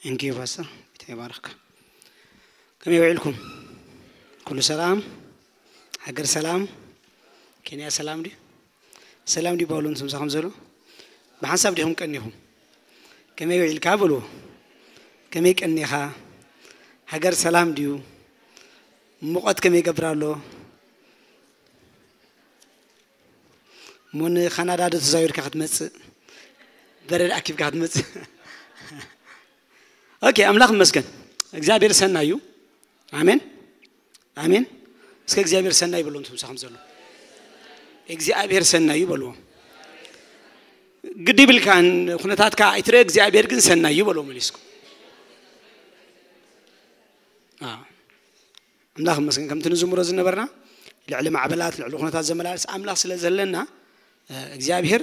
Thank you, Pastor. ጌታ ይባርክ። ከመይ ውዒልኩም? ኩሉ ሰላም? ሃገር ሰላም? ኬንያ ሰላም ድዩ? ሰላም ድዩ በሉ፣ ንስምሳኹም ዘሎ? ብሓንሳብ ዲኹም ቀኒኹም? ከመይ ውዒልካ በልዎ። ከመይ ቀኒኻ? ሃገር ሰላም ድዩ? ሙቐት ከመይ ይገብር ኣሎ? እሞ ንካናዳ ዶ ተዛዊርካ ክትመጽእ? በረድ ኣኪብካ ክትመጽእ? ኦኬ፣ ኣምላኽ ይመስገን። እግዚኣብሔር ሰናይ እዩ። ኣሜን፣ ኣሜን። እስከ እግዚኣብሔር ሰናይ በሉ፣ ንስምሳኹም ዘሎ። እግዚኣብሔር ሰናይ እዩ በልዎ። ግዲ ይብልካን ኩነታትካ ኣይትረአ፣ እግዚኣብሔር ግን ሰናይ እዩ በልዎ መሊስኩም። ኣዎ። ኣምላኽ ይመስገን። ከምቲ ንዝምሮ ዝነበርና፣ ልዕሊ ማዕበላት፣ ልዕሊ ኩነታት ዘመላልስ ኣምላኽ ስለ ዘለና፣ እ፣ እግዚኣብሔር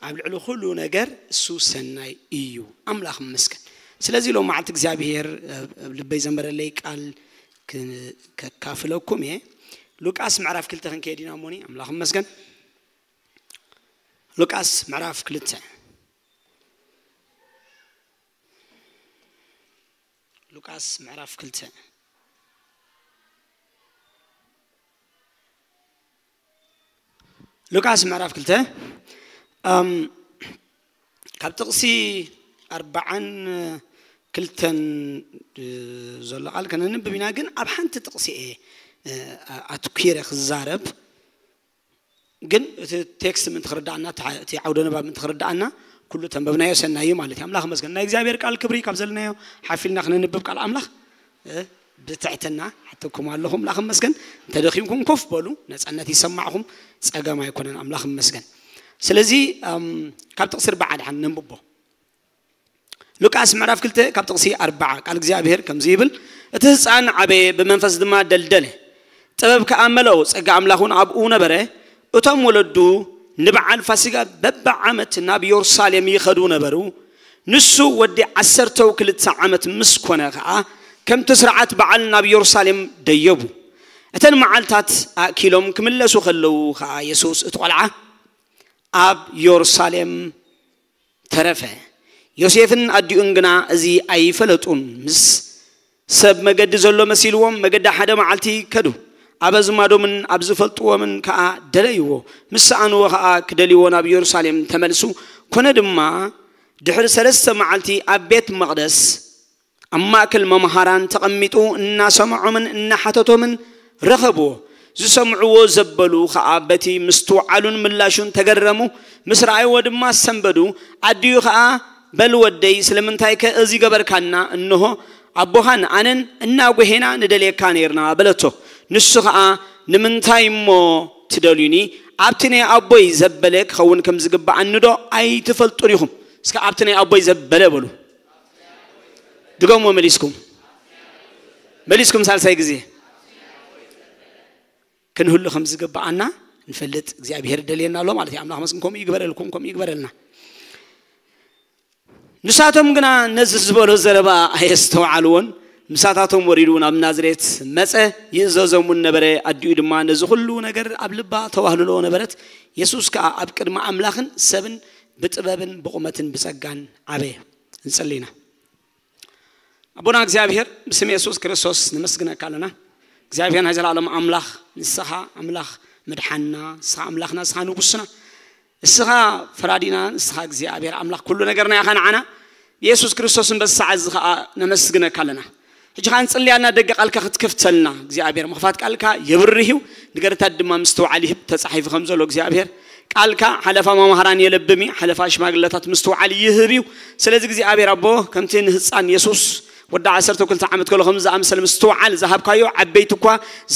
ኣብ ልዕሊ ኩሉ ነገር እሱ ሰናይ እዩ። ኣምላኽ ይመስገን። ስለዚ ሎም መዓልቲ እግዚኣብሔር፣ እ፣ ኣብ ልበይ ዘንበረለይ ቃል ክ-፣ ከካፍለኩም እየ። ሉቃስ ምዕራፍ ክልተ ክንከይድ ኢና እሞኒ፣ ኣምላኽ ይመስገን። ሉቃስ ምዕራፍ ክልተ። ሉቃስ ምዕራፍ ክልተ። ሉቃስ ምዕራፍ ክልተ፣ እም፣ ካብ ጥቕሲ ኣርባዓን ክልተን፣ እ፣ ዘሎ ቃል ከነንብብ ኢና፣ ግን ኣብ ሓንቲ ጥቕሲ እየ፣ እ፣ ኣትኲረ ክዛረብ። ግን እቲ ቴክስት ምን ትኽርዳኣና፣ እቲ ዓውደ ንባብ ምን ትኽርዳኣና፣ ኩሉ ተንበብናዮ ሰናይ እዩ ማለት እዩ። ኣምላኽ መስገን። ናይ እግዚኣብሔር ቃል ክብሪ ካብ ዘለናዮ ሓፊልና ክነንብብ ቃል ኣምላኽ፣ እ፣ ብትሕትና ሓተኩም ኣለኹ። ኣምላኽ መስገን። እንተደኺምኩም ኮፍ በሉ፣ ነጻነት ይሰማዕኩም፣ ጸገም ኣይኮነን። ኣምላኽ መስገን። ስለዚ፣ እም፣ ካብ ጥቕሲ ኣርባዓ ድሓን ነንብቦ። ሉቃስ ምዕራፍ ክልተ ካብ ጥቕሲ ኣርባዓ ቃል እግዚኣብሔር ከምዚ ይብል፣ እቲ ህፃን ዓበየ፣ ብመንፈስ ድማ ደልደለ፣ ጥበብ ከኣ መለኦ፣ ጸጋ ኣምላኽ እውን ኣብኡ ነበረ። እቶም ወለዱ ንበዓል ፋሲጋ በብዓመት ናብ የሩሳሌም ይኸዱ ነበሩ። ንሱ ወዲ ዓሰርተው ክልተ ዓመት ምስ ኮነ ኸኣ ከምቲ ስርዓት በዓል ናብ የሩሳሌም ደየቡ። እተን መዓልታት ኣእኪሎም ክምለሱ ከለዉ ኸኣ የሱስ እቲ ቈልዓ ኣብ የሩሳሌም ተረፈ። ዮሴፍን ኣዲኡን ግና እዚ ኣይፈለጡን። ምስ ሰብ መገዲ ዘሎ መሲልዎም መገዲ ሓደ መዓልቲ ከዱ። ኣብ ኣዝማዶምን ኣብ ዝፈልጥዎምን ከኣ ደለይዎ። ምስ ሰኣንዎ ከኣ ክደልይዎ ናብ የሩሳሌም ተመልሱ። ኮነ ድማ ድሕሪ ሰለስተ መዓልቲ ኣብ ቤት መቕደስ ኣብ ማእከል መምሃራን ተቐሚጡ እናሰምዖምን እናሓተቶምን ረኸብዎ። ዝሰምዕዎ ዘበሉ ኸኣ በቲ ምስትውዓሉን ምላሹን ተገረሙ። ምስ ረኣይዎ ድማ ሰንበዱ። ኣዲኡ ኸኣ በል ወደይ፣ ስለምንታይከ እዚ ገበርካና? እንሆ ኣቦኻን ኣነን እናጎሄና ንደልየካ ነይርና በለቶ። ንሱ ኸኣ ንምንታይ እሞ ትደልዩኒ? ኣብቲ ናይ ኣቦይ ዘበለ ክኸውን ከም ዝግብኣኒ ዶ ኣይትፈልጡን ኢኹም? እስከ ኣብቲ ናይ ኣቦይ ዘበለ በሉ። ድገምዎ መሊስኩም። መሊስኩም ሳልሳይ ግዜ። ክንህሉ ከም ዝግብኣና ንፈልጥ እግዚኣብሔር ደልየና ኣሎ ማለት እዩ። ኣምላኽ መስግን ከምኡ ይግበረልኩም፣ ከምኡ ይግበረልና። ንሳቶም ግና ነዚ ዝበሎ ዘረባ ኣየስተውዓልዎን። ምሳታቶም ወሪዱ ናብ ናዝሬት መጸ፣ ይእዘዞም እውን ነበረ። ኣዲኡ ድማ ነዚ ኩሉ ነገር ኣብ ልባ ተዋህልሎ ነበረት። የሱስ ከኣ ኣብ ቅድሚ ኣምላኽን ሰብን ብጥበብን ብቑመትን ብጸጋን ዓበየ። እንጽሊ ኢና። ኣቦና እግዚኣብሔር፣ ብስም የሱስ ክርስቶስ ነመስግነካ ኣለና። እግዚኣብሔር ናይ ዘላለም ኣምላኽ፣ ንስኻ ኣምላኽ መድሓንና፣ ንስኻ ኣምላኽና፣ ንስኻ ንጉስና፣ ንስኻ ፈራዲና፣ ንስኻ እግዚኣብሔር ኣምላኽ ኩሉ ነገርና ኢኻ ንዓና። ብየሱስ ክርስቶስን በዚ ሰዓት እዚ ኸኣ ነመስግነካ ኣለና። ሕጂ ኸኣ ንጽልያና ደገ ቃልካ ክትከፍተልና እግዚኣብሔር፣ ምኽፋት ቃልካ የብርህ እዩ፣ ንገርታት ድማ ምስትውዓል ይህብ፣ ተጻሒፉ ከም ዘሎ እግዚኣብሔር፣ ቃልካ ሓለፋ መምሃራን የለብም እዩ፣ ሓለፋ ሽማግለታት ምስትውዓል ይህብ እዩ። ስለዚ እግዚኣብሔር ኣቦ፣ ከምቲ ንህጻን የሱስ ወዲ ዓሰርተ ክልተ ዓመት ከሎ ከም ዝኣምሰለ ምስትውዓል ዝሃብካዮ፣ ዓበይቲ እኳ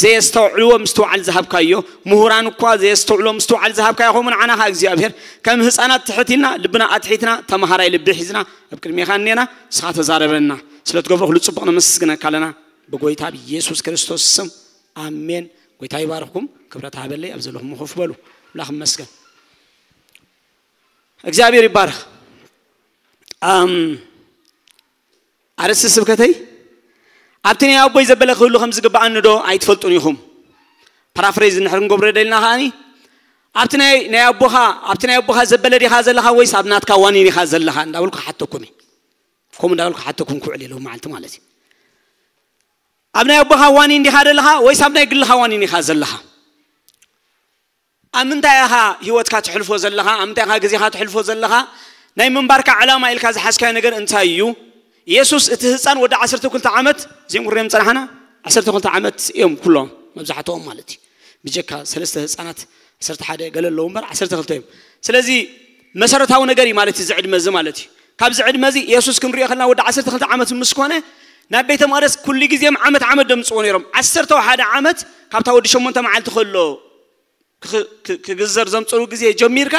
ዘየስተውዕልዎ ምስትውዓል ዝሃብካዮ፣ ምሁራን እኳ ዘየስተውዕልዎ ምስትውዓል ዝሃብካዮ፣ ከምኡ ንዓና ኸኣ እግዚኣብሔር ከም ህጻናት ትሕት ኢልና፣ ልብና ኣትሒትና፣ ተመሃራይ ልቢ ሒዝና ኣብ ቅድሜኻ እኔና፣ ንስኻ ተዛረበና። ስለ ትገብሮ ኩሉ ጽቡቕ ነመስግነካ ኣለና። ብጎይታ ብየሱስ ክርስቶስ ስም፣ ኣሜን። ጎይታ ይባርኽኩም። ክብረት ሃበለይ፣ ኣብ ዘለኹም ኮፍ በሉ። ኣምላኽ ይመስገን። እግዚኣብሔር ይባርኽ። ኣም፣ ኣርእስቲ ስብከተይ፣ ኣብቲ ናይ ኣቦይ ዘበለ ክህሉ ከም ዝግብኣኒ ዶ ኣይትፈልጡን ኢኹም? ፓራፍሬዝ እንድሕር ክንገብሮ ደሊና ከኣኒ፣ ኣብቲ ናይ፣ ናይ ኣቦኻ፣ ኣብቲ ናይ ኣቦኻ ዘበለ ዲኻ ዘለኻ ወይስ ኣብ ናትካ ዋኒን ኢኻ ዘለኻ እንዳበልኩ ክሓተኩም እየ። ከምኡ እንዳበልኩ ሓተኩም ክውዕል የለዎ መዓልቲ ማለት እዩ። ኣብ ናይ ኣቦኻ ዋኒን ዲኻ ዘለኻ ወይስ ኣብ ናይ ግልኻ ዋኒን ኢኻ ዘለኻ? ኣብ ምንታይ ኢኻ ህይወትካ ትሕልፎ ዘለኻ? ኣብ ምንታይ ኢኻ ግዜኻ ትሕልፎ ዘለኻ? ናይ ምንባርካ ዕላማ ኢልካ ዝሓዝካዮ ነገር እንታይ እዩ? ኢየሱስ እቲ ህፃን ወዲ ዓሰርተ ክልተ ዓመት፣ እዚኦም ክሪኦም ዝፀናሕና ዓሰርተ ክልተ ዓመት እዮም ኩሎም መብዛሕትኦም ማለት እዩ። ብጀካ ሰለስተ ህፃናት ዓሰርተ ሓደ ገለ ኣለዉ እምበር ዓሰርተ ክልተ እዮም። ስለዚ መሰረታዊ ነገር እዩ ማለት እዩ እዚ ዕድመ እዚ ማለት እዩ። ካብዚ ዕድመ እዚ ኢየሱስ ክንሪኦ ከለና ወዲ ዓሰርተ ክልተ ዓመት ምስ ኮነ ናብ ቤተ መቕደስ ኩሉ ግዜ ዓመት ዓመት ደምፅዎ ነይሮም። ዓሰርተ ሓደ ዓመት ካብታ ወዲ ሸሞንተ መዓልቲ ከሎ ክግዘር ዘምፅሩ ግዜ ጀሚርካ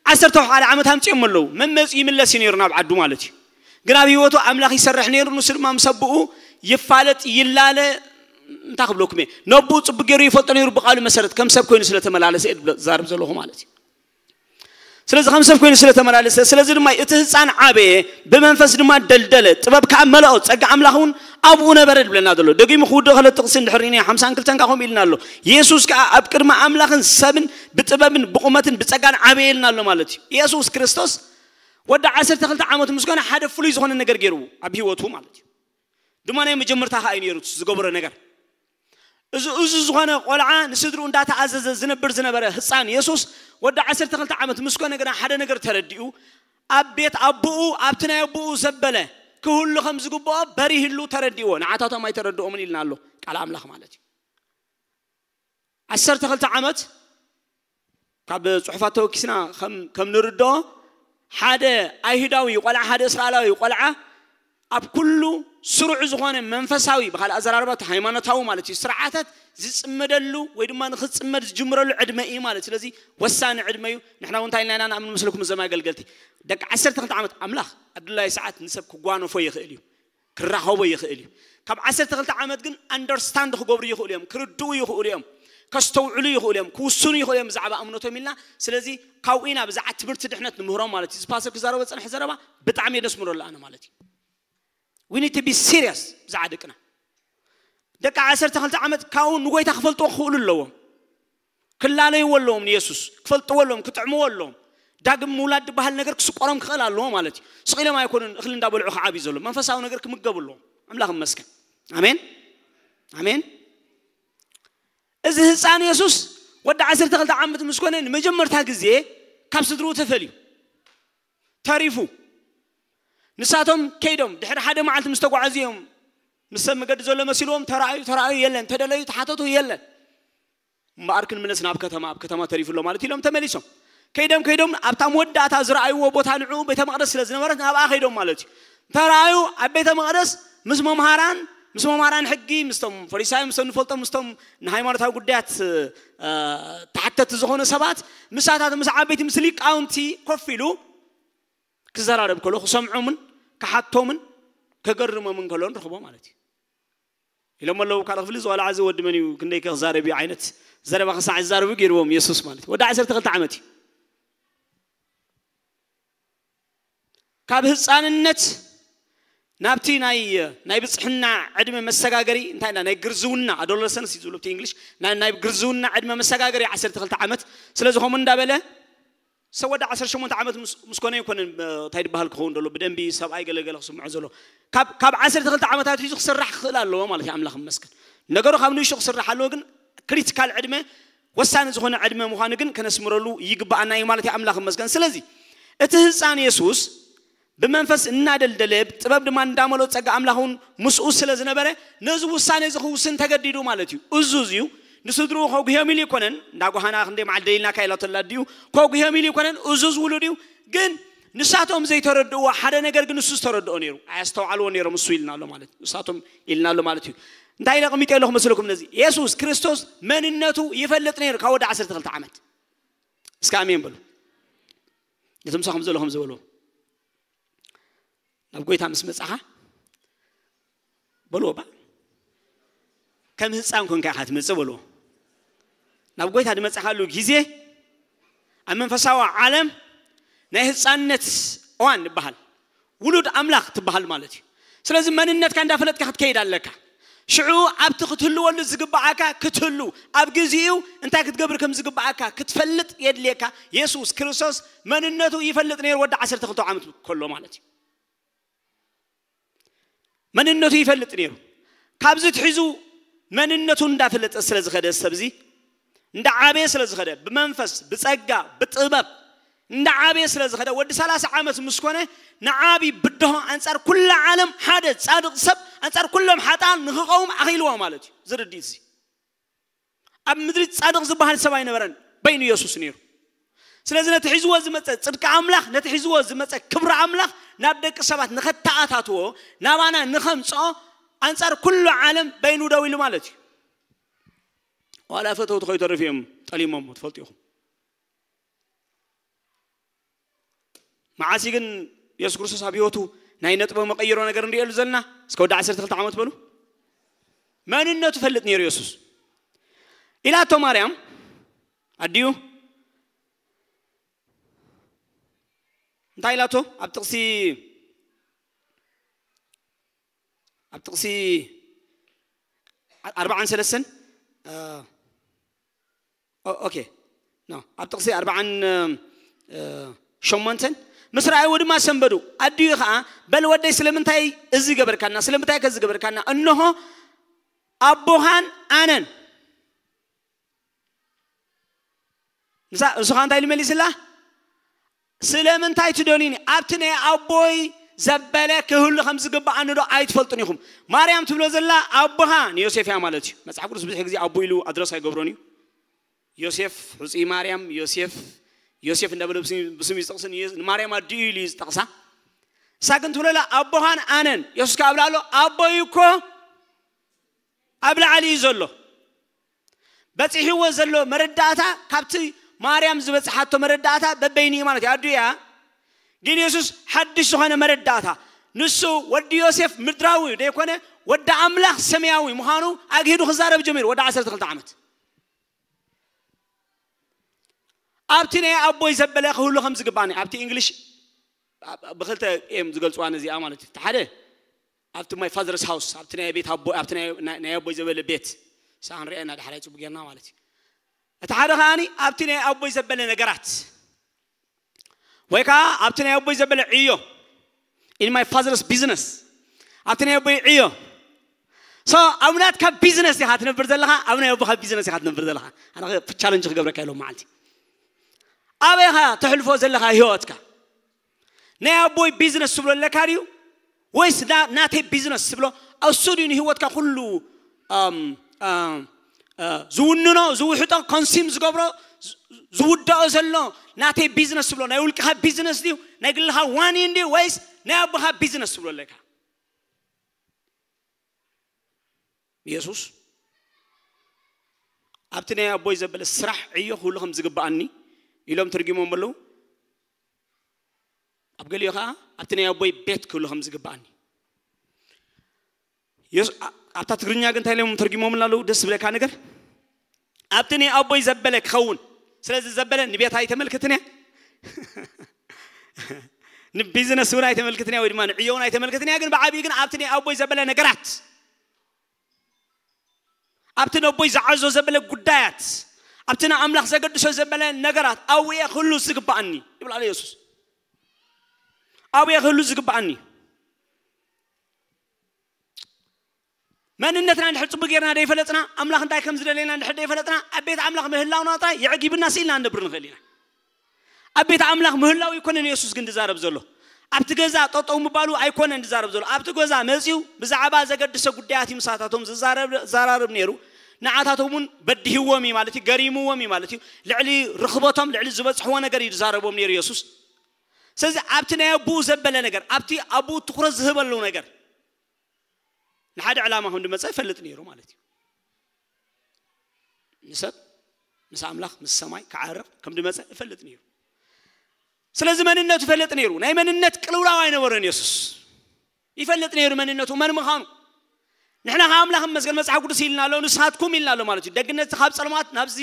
ዓሰርተ ሓደ ዓመት ኣምፅኦም ኣለዉ። መመፂ ይምለስ እዩ ነይሩ ናብ ዓዱ ማለት እዩ። ግን ኣብ ህይወቱ ኣምላኽ ይሰርሕ ነይሩ። ንሱ ድማ ምስ ኣቦኡ ይፋለጥ ይላለ። እንታይ ክብለኩም እየ? ነቦኡ ፅቡቅ ገይሩ ይፈልጦ ነይሩ። ብቃሉ መሰረት ከም ሰብ ኮይኑ ስለተመላለሰ እየ ዝዛረብ ዘለኹ ማለት እዩ። ስለዚ ከም ሰብ ኮይኑ ስለተመላለሰ፣ ስለዚ ድማ እቲ ህፃን ዓበየ፣ ብመንፈስ ድማ ደልደለ፣ ጥበብ ከዓ መለኦ፣ ፀጋ ኣምላኽ እውን ኣብኡ ነበረ ዝብለና ዘሎ። ደጊሙ ክውድእ ከሎ ጥቕሲ እንድሕር ርኢና ሓምሳን ክልተን ከዓ ከምኡ ኢልና ኣሎ። ኢየሱስ ከዓ ኣብ ቅድሚ ኣምላኽን ሰብን ብጥበብን ብቑመትን ብፀጋን ዓበየ ኢልና ኣሎ ማለት እዩ። ኢየሱስ ክርስቶስ ወዲ ዓሰርተ ክልተ ዓመት ምስ ኮነ ሓደ ፍሉይ ዝኾነ ነገር ገይርዎ ኣብ ህይወቱ ማለት እዩ። ድማ ናይ መጀመርታ ከዓ እዩ ነይሩ ዝገብሮ ነገር። እዚ እዚ ዝኾነ ቆልዓ ንስድርኡ እንዳተኣዘዘ ዝነብር ዝነበረ ህፃን የሱስ ወዲ ዓሰርተ ክልተ ዓመት ምስ ኮነ ግና ሓደ ነገር ተረዲኡ፣ ኣብ ቤት ኣቦኡ ኣብቲ ናይ ኣቦኡ ዘበለ ክህሉ ከም ዝግብኦ በሪህሉ ተረዲእዎ። ንዓታቶም ኣይተረድኦምን ኢልና ኣሎ ቃል ኣምላኽ ማለት እዩ። ዓሰርተ ክልተ ዓመት ካብ ጽሑፋት ተወኪስና ከም ከም ንርድኦ ሓደ ኣይሁዳዊ ቆልዓ ሓደ እስራኤላዊ ቆልዓ ኣብ ኩሉ ስሩዕ ዝኾነ መንፈሳዊ ብኻልእ ኣዘራርባ እቲ ሃይማኖታዊ ማለት እዩ ስርዓታት ዝጽመደሉ ወይ ድማ ንክጽመድ ዝጅምረሉ ዕድመ እዩ ማለት ስለዚ ወሳኒ ዕድመ እዩ። ንሕና እውን እንታይ ኢልና ኢና ንኣምን ምስልኩም እዞም ኣገልገልቲ ደቂ ዓሰርተ ክልተ ዓመት ኣምላኽ ኣብ ድላዩ ሰዓት ንሰብ ክጓነፎ ይኽእል እዩ ክራኸቦ ይኽእል እዩ። ካብ ዓሰርተ ክልተ ዓመት ግን ኣንደርስታንድ ክገብሩ ይኽእሉ እዮም፣ ክርድኡ ይኽእሉ እዮም፣ ከስተውዕሉ ይኽእሉ እዮም፣ ክውስኑ ይኽእሉ እዮም ብዛዕባ እምነቶም ኢልና። ስለዚ ካብኡ ኢና ብዛዕባ ትምህርቲ ድሕነት ንምህሮም ማለት እዩ። እዚ ፓስተር ክዛረቦ ዝፀንሐ ዘረባ ብጣዕሚ የደስምረሉ ኣነ ማለት እዩ። We need to be serious ብዛዕባ ደቅና። ደቂ ዓሰርተ ክልተ ዓመት ካብኡ ንጎይታ ክፈልጥዎ ክኽእሉ ኣለዎም። ክላለይዎ ኣለዎም ንየሱስ ክፈልጥዎ ኣለዎም ክጥዕምዎ ኣለዎም። ዳግም ምውላድ ዝበሃል ነገር ክስቆሮም ክኽእል ኣለዎ ማለት እዩ። ስቕ ኢሎም ኣይኮኑን እኽሊ እንዳበልዑ ክዓብዩ ዘሎ መንፈሳዊ ነገር ክምገቡ ኣለዎም። ኣምላኽ ይመስገን። ኣሜን ኣሜን። እዚ ህፃን የሱስ ወዲ ዓሰርተ ክልተ ዓመት ምስ ኮነ ንመጀመርታ ግዜ ካብ ስድርኡ ተፈልዩ ተሪፉ። ንሳቶም ከይዶም ድሕሪ ሓደ መዓልቲ ምስ ተጓዓዙ እዮም ምስ ሰብ መገዲ ዘሎ መሲልዎም ተራእዩ ተራእዩ የለን ተደለዩ ተሓተቱ የለን። እምበኣር ክንምለስ ናብ ከተማ ኣብ ከተማ ተሪፉ ኣሎ ማለት ኢሎም ተመሊሶም ከይዶም ከይዶም ኣብታ መወዳእታ ዝረኣይዎ ቦታ ንዕኡ ቤተ መቕደስ ስለ ዝነበረት ናብኣ ከይዶም ማለት እዩ። ተራእዩ ኣብ ቤተ መቕደስ ምስ መምሃራን ምስ መምሃራን ሕጊ ምስቶም ፈሪሳውያን ምስቶም ንፈልጦም ምስቶም ንሃይማኖታዊ ጉዳያት ተሓተቲ ዝኾኑ ሰባት ምሳታት ምስ ዓበይቲ ምስ ሊቃውንቲ ኮፍ ኢሉ ክዘራረብ ከሎ ክሰምዖምን ክሓቶምን ከገርሞምን ከሎ ንረኽቦ ማለት እዩ። ኢሎም ኣለዉ ካልእ ክፍሊ ዝቆልዓ እዚ ወዲ መን እዩ ክንደይ ክዛረብ እዩ ዓይነት ዘረባ ክሳዕ ዝዛረቡ ገይርዎም የሱስ ማለት እዩ። ወዲ ዓሰርተ ክልተ ዓመት እዩ። ካብ ህፃንነት ናብቲ ናይ ናይ ብፅሕና ዕድመ መሰጋገሪ እንታይ ናይ ግርዝውና ኣዶለሰንስ እዩ ዝብሉ ብቲ እንግሊሽ ናይ ግርዝውና ዕድመ መሰጋገሪ ዓሰርተ ክልተ ዓመት ስለዚ ከምኡ እንዳበለ ሰብ ወዲ ዓሰርተ ሸሞንተ ዓመት ምስ ኮነ ይኮነን እንታይ ዝበሃል ክኸውን ዘሎ ብደንቢ ሰብኣይ ገለገለ ክስምዖ ዘሎ ካብ ዓሰርተ ክልተ ዓመታት ሒዙ ክስራሕ ክኽእል ኣለዎ ማለት እዩ። ኣምላኽ ይመስገን። ነገሩ ካብ ንእሽቶ ክስራሕ ኣለዎ፣ ግን ክሪቲካል ዕድመ ወሳኒ ዝኾነ ዕድመ ምዃኑ ግን ከነስምረሉ ይግብኣና እዩ ማለት እዩ። ኣምላኽ ይመስገን። ስለዚ እቲ ህፃን የሱስ ብመንፈስ እናደልደለ ጥበብ ድማ እንዳመሎ ጸጋ ኣምላኽ እውን ምስኡ ስለ ዝነበረ ነዚ ውሳነ እዚ ክውስን ተገዲዱ ማለት እዩ። እዙዝ እዩ። ንስድርኡ ከጉህዮም ኢሉ ይኮነን እንዳ ጓሃና ክንደይ መዓል ደሊልና ካይላ ተላ ድዩ ከጉህዮም ኢሉ ይኮነን እዙዝ ውሉድ እዩ። ግን ንሳቶም ዘይተረድእዎ ሓደ ነገር ግን ንሱ ዝተረድኦ ነይሩ ኣያስተውዓልዎ ነይሮም እሱ ኢልና ኣሎ ማለት እዩ። ንሳቶም ኢልና ኣሎ ማለት እዩ። እንታይ ኢለ ቀሚጠ ኣለኹ መስለኩም ነዚ የሱስ ክርስቶስ መንነቱ ይፈልጥ ነይሩ ካብ ወዲ ዓሰርተ ክልተ ዓመት እስከ ኣሜን በሉ። ነቶም ምሳኹም ዘለኹም ዝበልዎ ናብ ጎይታ ምስ መጻኻ በልዎ ባ ከም ህፃን ኮንካ ኢኻ ትመፅእ በልዎ። ናብ ጎይታ ዝመፃኻሉ ግዜ ኣብ መንፈሳዊ ዓለም ናይ ህፃንነት እዋን ይበሃል። ውሉድ ኣምላኽ ትበሃል ማለት እዩ። ስለዚ መንነትካ እንዳፈለጥካ ክትከይድ ኣለካ። ሽዑ ኣብቲ ክትህልወሉ ዝግብኣካ ክትህሉ ኣብ ግዜኡ እንታይ ክትገብር ከም ዝግብኣካ ክትፈልጥ የድልየካ። የሱስ ክርስቶስ መንነቱ ይፈልጥ ነይሩ ወዲ ዓሰርተ ክልተ ዓመት ከሎ ማለት እዩ። መንነቱ ይፈልጥ ነይሩ። ካብዚ ትሒዙ መንነቱ እንዳፈለጠ ስለ ዝኸደ፣ ሰብዚ እንዳዓበየ ስለ ዝኸደ፣ ብመንፈስ፣ ብጸጋ፣ ብጥበብ እንዳዓበየ ስለ ዝኸደ፣ ወዲ ሰላሳ ዓመት ምስ ኮነ፣ ንዓቢ ብድሆ ኣንጻር ኩላ ዓለም ሓደ ጻድቕ ሰብ ኣንጻር ኩሎም ሓጣን ንኽቐውም ኣኽኢልዎ ማለት እዩ። ዝርድእ እዚ ኣብ ምድሪ ጻድቕ ዝበሃል ሰብ ኣይነበረን፣ በይኑ የሱስ ነይሩ። ስለዚ ነቲ ሒዝዎ ዝመጸ ጽድቂ ኣምላኽ፣ ነቲ ሒዝዎ ዝመጸ ክብሪ ኣምላኽ ናብ ደቂ ሰባት ንኸተኣታትዎ፣ ናባና ንኸምጽኦ፣ ኣንጻር ኩሉ ዓለም በይኑ ደው ኢሉ ማለት እዩ። ዋላ ፈተውቲ ከይተርፉ እዮም ጠሊሞሞ፣ ትፈልጡ ኢኹም። መዓሲ ግን የሱስ ክርስቶስ ኣብ ህይወቱ ናይ ነጥበ መቐይሮ ነገር ንሪእሉ ዘለና? እስከ ወዲ ዓሰርተ ክልተ ዓመት በሉ። መንነቱ ፈልጥ ነይሩ የሱስ። ኢላቶ ማርያም ኣዲኡ እንታይ ኢላቶ? ኣብ ጥቕሲ፣ ኣብ ጥቕሲ ኣርባዓን ሰለስተን፣ እ፣ ኦ-፣ ኦኬ፣ ኖ፣ ኣብ ጥቕሲ ኣርባዓን፣ እ፣ ሸሞንተን፣ ምስ ረኣይዎ ድማ ሰንበዱ። ኣዲኡ ኸዓ፣ በል ወደይ፣ ስለምንታይ እዚ ገበርካና? ስለምንታይ ከ እዚ ገበርካና? እንሆ ኣቦኻን ኣነን። ንሳ፣ ንሱ ኸዓ እንታይ ኢሉ መሊስላ? ስለምንታይ ትደልዩኒ? ኣብቲ ናይ ኣቦይ ዘበለ ክህሉ ከም ዝግብኣኒ ዶ ኣይትፈልጡን ኢኹም? ማርያም ትብሎ ዘላ ኣቦኻ ንዮሴፍ እያ ማለት እዩ። መጽሓፍ ቅዱስ ብዙሕ ግዜ ኣቦ ኢሉ ኣድረስ ኣይገብሮን እዩ። ዮሴፍ፣ ሕጹይ ማርያም፣ ዮሴፍ፣ ዮሴፍ እንዳበለ ብስም፣ ብስም እዩ ዝጠቕስ፣ ንዮ-፣ ንማርያም ኣዲኡ ኢሉ እዩ ዝጠቕሳ። ንሳ ግን ትብሎ ኣላ ኣቦኻን ኣነን። የሱስ ከኣ ኣብላ ኣሎ፣ ኣቦይ እኮ ኣብ ላዕሊ እዩ ዘሎ። በጺሕዎ ዘሎ መረዳእታ ካብቲ ማርያም ዝበጽሓቶ መረዳእታ በበይኑ እዩ ማለት እዩ። ኣዱያ ግን የሱስ ሓድሽ ዝኾነ መረዳእታ፣ ንሱ ወዲ ዮሴፍ ምድራዊ ዘይኮነ ወዲ ኣምላኽ ሰማያዊ ምዃኑ ኣግሂዱ ክዛረብ ጀሚሩ። ወዲ ዓሰርተ ክልተ ዓመት ኣብቲ ናይ ኣቦይ ዘበለ ክህሉ ከም ዝግባኒ፣ ኣብቲ እንግሊሽ ብ-፣ ብኽልተ እዮም ዝገልጽዋ ነዚኣ ማለት እዩ። እቲ ሓደ ኣብቲ my father's house፣ ኣብቲ ናይ ቤት ኣቦ፣ ኣብቲ ናይ፣ ናይ፣ ናይ ኣቦይ ዘበለ ቤት፣ ንሳ ክንሪኣ ኢና ዳሕራይ ጽቡቅ ጌርና ማለት እዩ። እቲ ሓደ ከኣኒ ኣብቲ ናይ ኣቦይ ዘበለ ነገራት፣ ወይ ከዓ ኣብቲ ናይ ኣቦይ ዘበለ ዕዮ፣ in my father's business፣ ኣብቲ ናይ ኣቦይ ዕዮ። So ኣብ ናትካ ቢዝነስ ኢኻ ትነብር ዘለኻ፣ ኣብ ናይ ኣቦኻ ቢዝነስ ኢኻ ትነብር ዘለኻ። ኣነ ቻለንጅ ክገብረካ ኢሎም መዓልቲ፣ ኣበይ ኢኻ ተሕልፎ ዘለኻ ህይወትካ? ናይ ኣቦይ ቢዝነስ ትብሎ ኣለካ ድዩ? ወይስ ና-፣ ናተይ ቢዝነስ ትብሎ? እሱ ድዩ ንህይወትካ ኩሉ፣ ኣም፣ ኣም፣ እ፣ ዝውንኖ፣ ዝውሕጦ፣ ኮንሲም ዝገብሮ፣ ዝ-፣ ዝውድኦ ዘሎ ናተይ ቢዝነስ ትብሎ? ናይ ውልቅኻ ቢዝነስ ድዩ? ናይ ግልኻ ዋኒን ድዩ? ወይስ ናይ ኣቦኻ ቢዝነስ ትብሎ ኣለካ? የሱስ ኣብቲ ናይ ኣቦይ ዘበለ ስራሕ ዕዮ ክህሉ ከም ዝግብኣኒ ኢሎም ተርጊሞም ኣለዉ። ኣብ ገሊኡ ኸዓ ኣብቲ ናይ ኣቦይ ቤት ክህሉ ከም ዝግብኣኒ። የሱ-፣ ኣ-፣ ኣብታ ትግርኛ ግን እንታይ ኢሎም ተርጊሞምና ኣለዉ? ደስ ዝብለካ ነገር፣ ኣብቲ ናይ ኣቦይ ዘበለ ክኸውን። ስለዚ ዘበለ ንቤት ኣይተመልክትን እያ፣ ንቢዝነስ እውን ኣይተመልክትን እያ፣ ወይ ድማ ንዕዮ እውን ኣይተመልክትን እያ። ግን ብዓብዪ ግን ኣብቲ ናይ ኣቦይ ዘበለ ነገራት፣ ኣብቲ ነቦይ ዝዓዞ ዘበለ ጉዳያት፣ ኣብቲ ንኣምላኽ ዘገድሶ ዘበለ ነገራት ኣብኡ እየ ክህሉ ዝግብኣኒ ይብል ኣሎ የሱስ። ኣብኡ እየ ክህሉ ዝግብኣኒ። መንነትና እንድሕር ጽቡቅ ጌርና ደይፈለጥና፣ ኣምላኽ እንታይ ከም ዝደለየና እንድሕር ደይፈለጥና፣ ኣብ ቤት ኣምላኽ ምህላውና ጥራይ የዕጊብና ስኢልና ንነብር ንኽእል ኢና። ኣብ ቤት ኣምላኽ ምህላው ኣይኮነን የሱስ ግን ዝዛረብ ዘሎ። ኣብቲ ገዛ ጠጠው ምባሉ ኣይኮነን ዝዛረብ ዘሎ። ኣብቲ ገዛ መጺኡ ብዛዕባ ዘገድሰ ጉዳያት እዩ ምሳታቶም ዝዛረብ፣ ዝዘራረብ ነይሩ። ንዓታቶም እውን በዲህዎም እዩ ማለት እዩ፣ ገሪምዎም እዩ ማለት እዩ። ልዕሊ ርኽበቶም፣ ልዕሊ ዝበጽሕዎ ነገር እዩ ዝዛረቦም ነይሩ የሱስ። ስለዚ ኣብቲ ናይ ኣቦኡ ዘበለ ነገር፣ ኣብቲ ኣቦኡ ትኹረት ዝህበሉ ነገር፣ ንሓደ ዕላማ ከም ዝመጸ ይፈልጥ ነይሩ ማለት እዩ። ንሰብ፣ ምስ ኣምላኽ፣ ምስ ሰማይ ክዓርቕ ከም ዝመጸ ይፈልጥ ነይሩ። ስለዚ መንነቱ ይፈልጥ ነይሩ። ናይ መንነት ቅልውላው ኣይነበረን የሱስ። ይፈልጥ ነይሩ መንነቱ መን ምዃኑ። ንሕና ካብ ኣምላኽ ንመስገን፣ መጽሓፍ ቅዱስ ኢልና ኣሎ፣ ንስኻትኩም ኢልና ኣሎ ማለት እዩ። ደግነት ካብ ጸልማት ናብዚ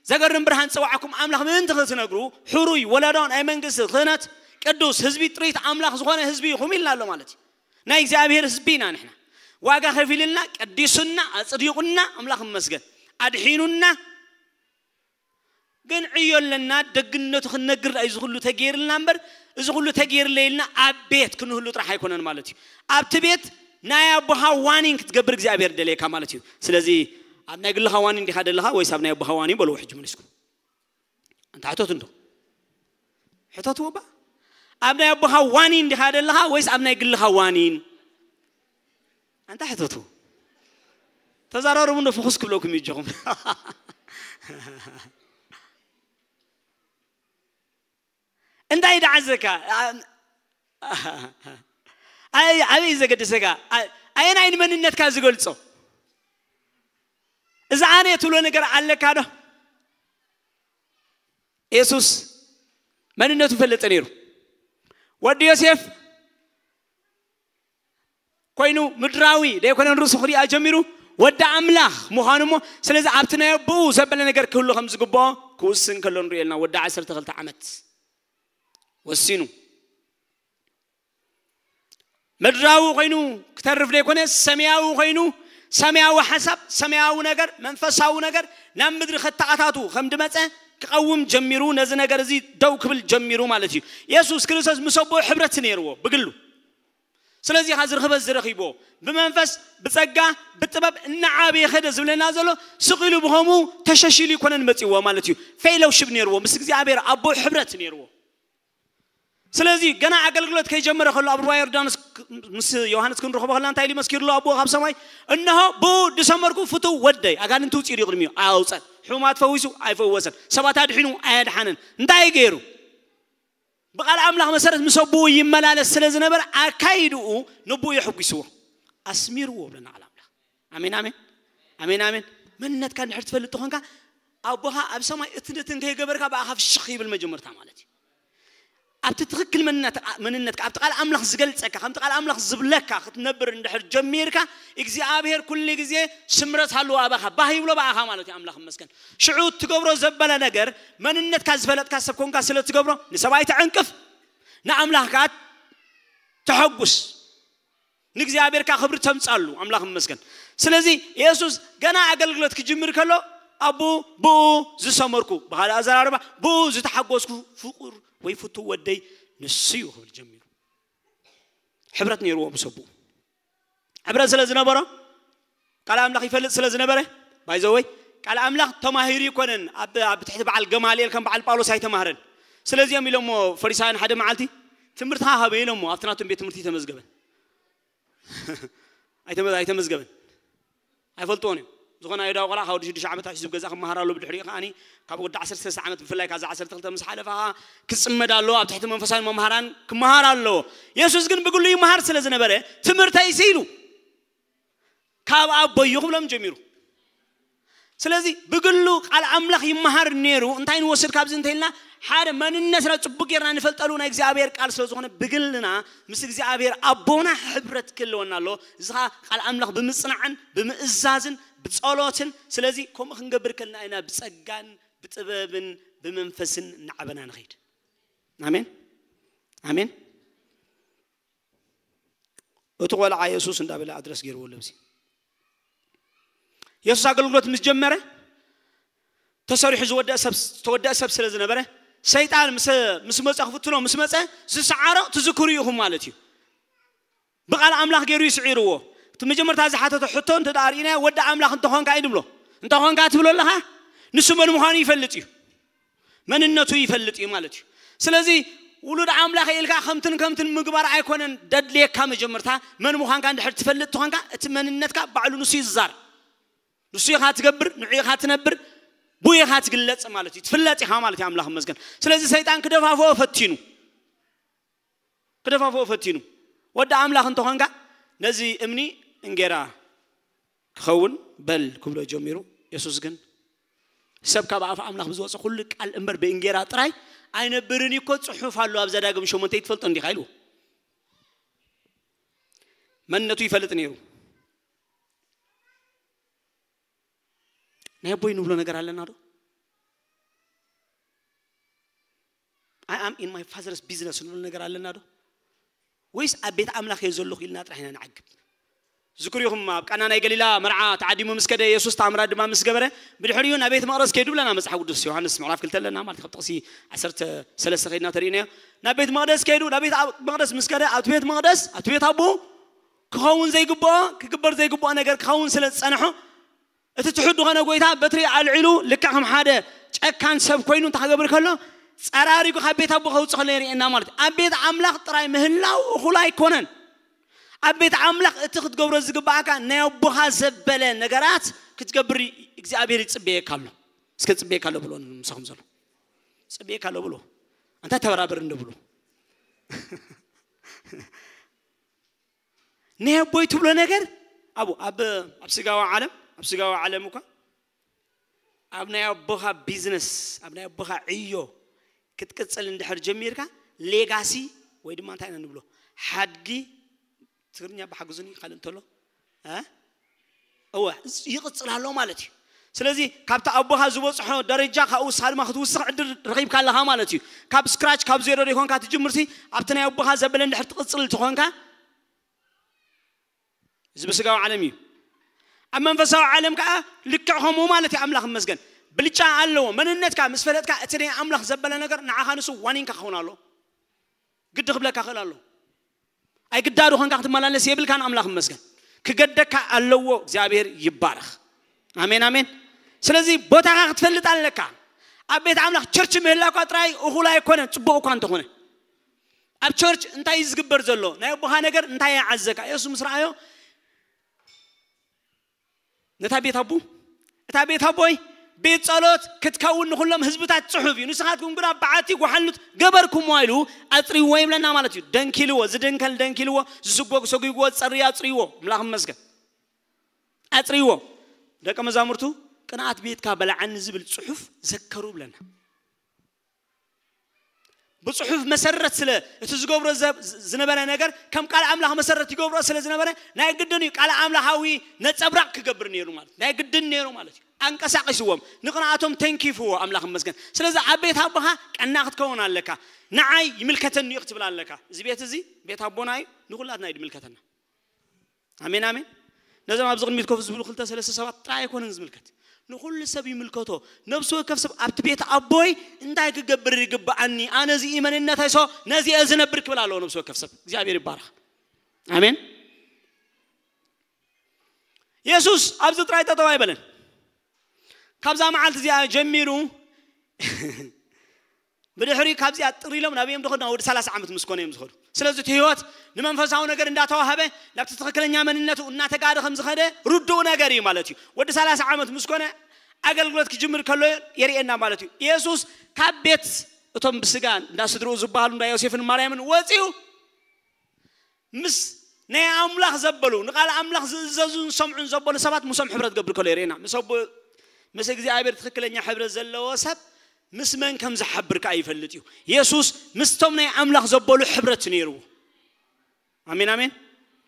ዘገርም ብርሃን ጸዋዕኩም ኣምላኽ ምእንቲ ክትነግሩ፣ ሕሩይ ወለዶ ናይ መንግስቲ ክህነት፣ ቅዱስ ህዝቢ፣ ጥሪት ኣምላኽ ዝኾነ ህዝቢ ኢኹም ኢልና ኣሎ ማለት እዩ። ናይ እግዚኣብሔር ህዝቢ ኢና ንሕና። ዋጋ ከፊልና፣ ቀዲሱና፣ ኣጽዲቑና፣ ኣምላኽ ይመስገን። ኣድሒኑና። ግን ዕዮ ኣለና፣ ደግነቱ ክንነግር እዩ። እዚ ኩሉ ተገይርልና እምበር፣ እዚ ኩሉ ተገይርለ ኢልና ኣብ ቤት ክንህሉ ጥራሕ ኣይኮነን ማለት እዩ። ኣብቲ ቤት ናይ ኣቦኻ ዋኒን ክትገብር እግዚኣብሔር ደልየካ ማለት እዩ። ስለዚ ኣብ ናይ ግልኻ ዋኒን እንዲኻ ደለኻ ወይስ ኣብ ናይ ኣቦኻ ዋኒን? በልዎ ሕጂ መሊስኩም። እንታ ሕተቱ እንዶ ሕተትዎ ባ። ኣብ ናይ ኣቦኻ ዋኒን እንዲኻ ደለኻ ወይስ ኣብ ናይ ግልኻ ዋኒን? ኣንታ ሕተቱ። ተዛራረቡ እንዶ ፍኹስ ክብለኩም ይጀኹም። እንታይ ደዓዘካ? ኣበይ ዘገድሰካ? ኣየናይ ንመንነትካ ዝገልጾ? እዛ ኣነ ትብሎ ነገር ኣለካ ዶ? የሱስ መንነቱ ፈለጠ ነይሩ። ወዲ ዮሴፍ ኮይኑ ምድራዊ ዘይኮነን ርእሱ ክሪኣ ጀሚሩ ወዲ ኣምላኽ ምዃኑ እሞ፣ ስለዚ ኣብቲ ናይ ኣቦኡ ዘበለ ነገር ክህሉ ከም ዝግብኦ ክውስን ከሎ ንሪኦ ኣለና። ወዲ ዓሰርተ ክልተ ዓመት ወሲኑ ምድራዊ ኮይኑ ክተርፍ ዘይኮነ ሰማያዊ ኮይኑ ሰማያዊ ሓሳብ፣ ሰማያዊ ነገር፣ መንፈሳዊ ነገር ናብ ምድሪ ከተኣታቱ ከም ድመፀ ክቐውም ጀሚሩ፣ ነዚ ነገር እዚ ደው ክብል ጀሚሩ ማለት እዩ። የሱስ ክርስቶስ ምስ ኣቦኡ ሕብረት ነይርዎ ብግሉ። ስለዚ ካ ዝረኸበ ዝረኺብዎ ብመንፈስ ብጸጋ ብጥበብ እናዓበየ ኸደ ዝብለና ዘሎ ስቕ ኢሉ ብኸምኡ ተሸሺሉ ይኮነን መጺዎ ማለት እዩ። ፌሎውሽፕ ነይርዎ፣ ምስ እግዚኣብሔር ኣቦ ሕብረት ነይርዎ። ስለዚ ገና ኣገልግሎት ከይጀመረ ከሎ ኣብ ሩባ ዮርዳኖስ ክ- ምስ ዮሃንስ ክንረኸቦ ከለና እንታይ ኢሉ መስኪሩሉ ኣቦ ካብ ሰማይ? እንሆ ብኡ ዝሰመርኩ ፍቱው ወደይ። ኣጋንንቲ ውፅኡ ድዩ ቅድሚኡ? ኣውፀን። ሕሙማት ፈዊሱ ኣይፈወሰን። ሰባት ኣድሒኑ ኣየድሓነን። እንታይ ገይሩ? ብቓል ኣምላኽ መሰረት ምስ ኣቦኡ ይመላለስ ስለ ዝነበረ ኣካይድኡ ነቦኡ የሕጒስዎ፣ ኣስሚርዎ ብለና ቃል ኣምላኽ። ኣሜን ኣሜን ኣሜን ኣሜን። መንነትካ እንድሕር ትፈልጥ ተኾንካ ኣቦኻ ኣብ ሰማይ እትንትን ከይገበርካ ብኣኻ ፍሽኽ ይብል መጀመርታ ማለት እዩ። ኣብቲ ትኽክል መንነት መንነትካ ኣብቲ ቃል ኣምላኽ ዝገልጸካ ከምቲ ቃል ኣምላኽ ዝብለካ ክትነብር እንድሕር ጀሚርካ እግዚኣብሔር ኩሉ ግዜ ስምረት ኣለዎ ኣባኻ፣ ባህ ይብሎ ብኣኻ ማለት እዩ። ኣምላኽ ይመስገን። ሽዑ ትገብሮ ዘበለ ነገር መንነትካ ዝፈለጥካ ሰብ ኮንካ ስለ ትገብሮ ንሰብኣይ ተዕንቅፍ፣ ንኣምላኽ ከኣ ተሐጉስ፣ ንእግዚኣብሔር ከኣ ክብሪ ተምጻሉ። ኣምላኽ ይመስገን። ስለዚ የሱስ ገና ኣገልግሎት ክጅምር ከሎ ኣቦኡ ብኡ ዝሰመርኩ፣ ብኻልእ ኣዘራርባ ብኡ ዝተሓጎስኩ ፍቁር ወይ ፍቱው ወደይ ንሱ እዩ ክብል ጀሚሩ። ሕብረት ነይርዎ ምስ ኣቦኡ። ሕብረት ስለ ዝነበሮ ቃል ኣምላኽ ይፈልጥ ስለ ዝነበረ፣ ባይዘወይ ቃል ኣምላኽ ተማሂሩ ይኮነን ኣብ ኣብ ትሕቲ በዓል ገማልኤል ከም በዓል ጳውሎስ ኣይተማህረን። ስለዚኦም ኢሎሞ ፈሪሳውያን ሓደ መዓልቲ ትምህርትኻ ሃበ ኢሎሞ ኣብቲ ናቶም ቤት ትምህርቲ ተመዝገበን ኣይተመ- ኣይተመዝገበን ኣይፈልጥዎን እዮም። ዝኾነ ኣይሁዳዊ ቆልዓ ካብ ወዲ ሽዱሽተ ዓመት ኣትሒዙ ገዛ ክመሃር ኣሎ። ብድሕሪኡ ከዓኒ ካብ ወዲ ዓሰርተ ሰለስተ ዓመት ብፍላይ ካብዛ ዓሰርተ ክልተ ምስ ሓለፈ ከዓ ክጽመድ ኣለዎ። ኣብ ትሕቲ መንፈሳዊ መምሃራን ክመሃር ኣለዎ። የሱስ ግን ብግሉ ይመሃር ስለ ዝነበረ ትምህርተይ ስኢሉ ካብ ኣቦዩ ክብሎም ጀሚሩ። ስለዚ ብግሉ ቃል ኣምላኽ ይመሃር ነይሩ። እንታይ ንወስድ ካብዚ እንተኢልና ሓደ መንነትና ጽቡቅ ጌርና ንፈልጠሉ ናይ እግዚኣብሔር ቃል ስለ ዝኾነ ብግልና ምስ እግዚኣብሔር ኣቦና ሕብረት ክህልወና ኣለዎ። እዚ ኸዓ ቃል ኣምላኽ ብምጽናዕን ብምእዛዝን ብጸሎትን። ስለዚ ከምኡ ክንገብር ከልና ኢና ብጸጋን ብጥበብን ብመንፈስን እናዓበና ንኸይድ። ኣሜን ኣሜን። እቲ ቆልዓ የሱስ እንዳበለ ኣድረስ ገይርዎ ኣለብዚ። የሱስ ኣገልግሎት ምስ ጀመረ ተሰሪሑ ዝወደአ ሰብ ዝተወደአ ሰብ ስለ ዝነበረ ሰይጣን ምስ ምስ መፀ ክፍትኖ ምስ መፀ ዝሰዓሮ ትዝክሩ ኢኹም ማለት እዩ። ብቃል ኣምላኽ ገይሩ ይስዒርዎ። እቲ መጀመርታ ዝሓተቶ ሕቶ እንተ ደኣ ርኢናዮ ወዲ ኣምላኽ እንተኾንካ እዩ ድብሎ። እንተኾንካ ትብሎ ኣለኻ ንሱ መን ምዃኑ ይፈልጥ እዩ። መንነቱ ይፈልጥ እዩ ማለት እዩ። ስለዚ ውሉድ ኣምላኽ ኢልካ ከምትን ከምትን ምግባር ኣይኮነን ደድልየካ። መጀመርታ መን ምዃንካ እንድሕር ትፈልጥ ትኾንካ እቲ መንነትካ ባዕሉ ንሱ ይዛር። ንሱ ኢኻ ትገብር፣ ንዑ ኢኻ ትነብር፣ ብኡ ኢኻ ትግለጽ ማለት እዩ። ትፍለጥ ኢኻ ማለት እዩ። ኣምላኽ ይመስገን። ስለዚ ሰይጣን ክደፋፍኦ ፈቲኑ ክደፋፍኦ ፈቲኑ ወዲ ኣምላኽ እንተኾንካ ነዚ እምኒ እንጌራ ክኸውን በል ክብሎ ጀሚሩ። የሱስ ግን ሰብ ካብ ኣፍ ኣምላኽ ብዝወፀ ኩሉ ቃል እምበር ብእንጌራ ጥራይ ኣይነብርን እዩ እኮ ፅሑፍ ኣሎ ኣብ ዘዳግም ሸሞንተ ይትፈልጦ እንዲኻ ኢልዎ። መንነቱ ይፈልጥ ነይሩ። ናይ ኣቦይ ንብሎ ነገር ኣለና ዶ? I am in my father's business ንብል ነገር ኣለና ዶ? ወይስ ኣብ ቤት ኣምላኽ እየ ዘለኹ ኢልና ጥራሕ ኢና ንዓግብ? ዝክሪኹም ኣብ ቃና ናይ ገሊላ መርዓ ተዓዲሙ ምስ ከደ የሱስ ተኣምራት ድማ ምስ ገበረ ብድሕሪኡ ናብ ቤት መቕደስ ከይዱ ብለና መጽሓፍ ቅዱስ ዮሃንስ ምዕራፍ ክልተ ኣለና ማለት ካብ ጥቕሲ ዓሰርተ ሰለስተ ከይድና ተርእናዮ። ናብ ቤት መቕደስ ከይዱ ናብ ቤት ኣብ- መቕደስ ምስ ከደ ኣብቲ ቤት መቕደስ ኣብቲ ቤት ኣቦ ክኸውን ዘይግብኦ፣ ክግበር ዘይግብኦ ነገር ክኸውን ስለ ዝጸንሖ፣ እቲ ትሑት ዝኾነ ጎይታ በትሪ ኣልዒሉ ልክዕ ከም ሓደ ጨካን ሰብ ኮይኑ እንታይ ክገብር ከሎ፣ ጸራሪጉ ካብ ቤት ኣቦ ከውጽእ ከሎ የርእየና ማለት እዩ። ኣብ ቤት ኣምላኽ ጥራይ ምህላው እኹል ኣይኮነን። ኣብ ቤት ኣምላኽ እቲ ክትገብሮ ዝግባኣካ ናይ ኣቦኻ ዘበለ ነገራት ክትገብር እግዚኣብሔር ይጽበየካ ኣሎ። እስከ ጽበየካ ኣሎ ብሎ፣ ምሳኹም ዘሎ ጽበየካ ኣሎ ብሎ፣ ኣንታ ተበራበር እንደ ብሎ። ናይ ኣቦይ ትብሎ ነገር፣ ኣብ ኣብ ኣብ ስጋዊ ዓለም፣ ኣብ ስጋዊ ዓለም እኳ ኣብ ናይ ኣቦኻ ቢዝነስ፣ ኣብ ናይ ኣቦኻ ዕዮ ክትቅጽል እንድሕር ጀሚርካ፣ ሌጋሲ ወይ ድማ እንታይ ኢና ንብሎ፣ ሓድጊ፣ ትግርኛ ብሓግዙኒ ካልእ እንተሎ፣ እ? እወ፣ ይቕጽል ኣሎ ማለት እዩ። ስለዚ ካብቲ ኣቦኻ ዝበጽሖ ደረጃ ካብኡ ንስኻ ድማ ክትውስኽ ዕድል ረኺብካ ኣለኻ ማለት እዩ። ካብ ስክራች፣ ካብ ዜሮ ዘይኮንካ ትጅምርሲ፣ ኣብቲ ናይ ኣቦኻ ዘበለ እንድሕር ትቕጽል ትኾንካ፣ እዚ ብስጋዊ ዓለም እዩ። ኣብ መንፈሳዊ ዓለም ከዓ ልክዕ ከምኡ ማለት እዩ። ኣምላኽ ይመስገን፣ ብልጫ ኣለዎ። መንነትካ ምስ ፈለጥካ፣ እቲ ናይ ኣምላኽ ዘበለ ነገር ንዓኻ ንሱ ዋኒንካ ክኸውን ኣሎ። ግዲ ክብለካ ክእል ኣሎ። ኣይግዳዱ ኮንካ ክትመላለስ የብልካን። ኣምላኽ ይመስገን፣ ክገደካ ኣለዎ። እግዚኣብሔር ይባረኽ። ኣሜን፣ ኣሜን። ስለዚ ቦታኻ ክትፈልጥ ኣለካ። ኣብ ቤት ኣምላኽ ቸርች ምህላኳ ጥራይ እኹል ኣይኮነን፣ ጽቡቕ እኳ እንተኾነ። ኣብ ቸርች እንታይ እዩ ዝግበር ዘሎ? ናይ ኣቦኻ ነገር እንታይ ይዓዘካ? የሱስ ምስ ረኣዮ፣ ነታ ቤት ኣቡ፣ እታ ቤት ኣቦይ ቤት ጸሎት ክትከውን ንኹሎም ህዝብታት ጽሑፍ እዩ። ንስኻትኩም ግና በዓቲ ጓሓልኑት ገበርኩምዋ ኢሉ ኣጽርይዎ ይብለና ማለት እዩ። ደንኪልዎ፣ ዝድንከል ደንኪልዎ፣ ዝስጎግ ሰጒግዎ፣ ዝጸርይ ኣጽርይዎ። ኣምላኽ ይመስገን። ኣጽርይዎ። ደቀ መዛሙርቱ ቅንኣት ቤትካ በላዓኒ ዝብል ጽሑፍ ዘከሩ ብለና። ብጽሑፍ መሰረት ስለ እቲ ዝገብሮ ዘ-፣ ዝነበረ ነገር ከም ቃል ኣምላኽ መሰረት ይገብሮ ስለ ዝነበረ ናይ ግድን እዩ ቃል ኣምላኻዊ ነጸብራቕ ክገብር ነይሩ ማለት፣ ናይ ግድን ነይሩ ማለት እዩ። ኣንቀሳቒስዎም፣ ንቕንኣቶም ተንኪፍዎ፣ ኣምላኽ ይመስገን። ስለዚ ኣብ ቤት ኣቦኻ ቀና ክትከውን ኣለካ። ንዓይ ይምልከተኒ እዩ ክትብል ኣለካ። እዚ ቤት እዚ ቤት ኣቦና እዩ፣ ንኹላትና እዩ ዝምልከተና። ኣሜን፣ ኣሜን። ነዞም ኣብዚ ቅድሚት ኮፍ ዝብሉ ክልተ ሰለስተ ሰባት ጥራይ ኣይኮነን ዝምልከት፣ ንኹሉ ሰብ ይምልከቶ። ነብሲ ወከፍ ሰብ ኣብቲ ቤት ኣቦይ እንታይ ክገብር ይግብኣኒ? ኣነ እዚ እዩ መንነተይ፣ ሶ ነዚ እየ ዝነብር ክብል ኣለዎ ነብሲ ወከፍ ሰብ። እግዚኣብሔር ይባረኽ። ኣሜን። የሱስ ኣብዚ ጥራይ ጠጠው ኣይበለን። ካብዛ መዓልቲ እዚኣ ጀሚሩ ብድሕሪ ካብዚኣ ጥር ኢሎም ናበይ እዮም ዝኸዱ? ናብ ወዲ ሰላሳ ዓመት ምስ ኮነ እዮም ዝኸዱ። ስለዚ እቲ ህይወት ንመንፈሳዊ ነገር እንዳተዋህበ ናብቲ ትኽክለኛ መንነቱ እናተጋደ ከም ዝኸደ ርዱእ ነገር እዩ ማለት እዩ። ወዲ ሰላሳ ዓመት ምስ ኮነ ኣገልግሎት ክጅምር ከሎ የርእየና ማለት እዩ። የሱስ ካብ ቤት እቶም ብስጋ እንዳ ስድርኡ ዝበሃሉ እንዳ ዮሴፍን ማርያምን ወፂኡ ምስ ናይ ኣምላኽ ዘበሉ፣ ንቓል ኣምላኽ ዝእዘዙን ዝሰምዑን ዘበሉ ሰባት ምስኦም ሕብረት ገብር ከሎ የርእየና። ምስ ኣቦ-፣ ምስ እግዚኣብሔር ትኽክለኛ ሕብረት ዘለዎ ሰብ ምስ መን ከም ዝሓብር ከኣ ይፈልጥ እዩ። የሱስ ምስቶም ናይ ኣምላኽ ዘበሉ ሕብረት ነይርዎ። ኣሜን፣ ኣሜን።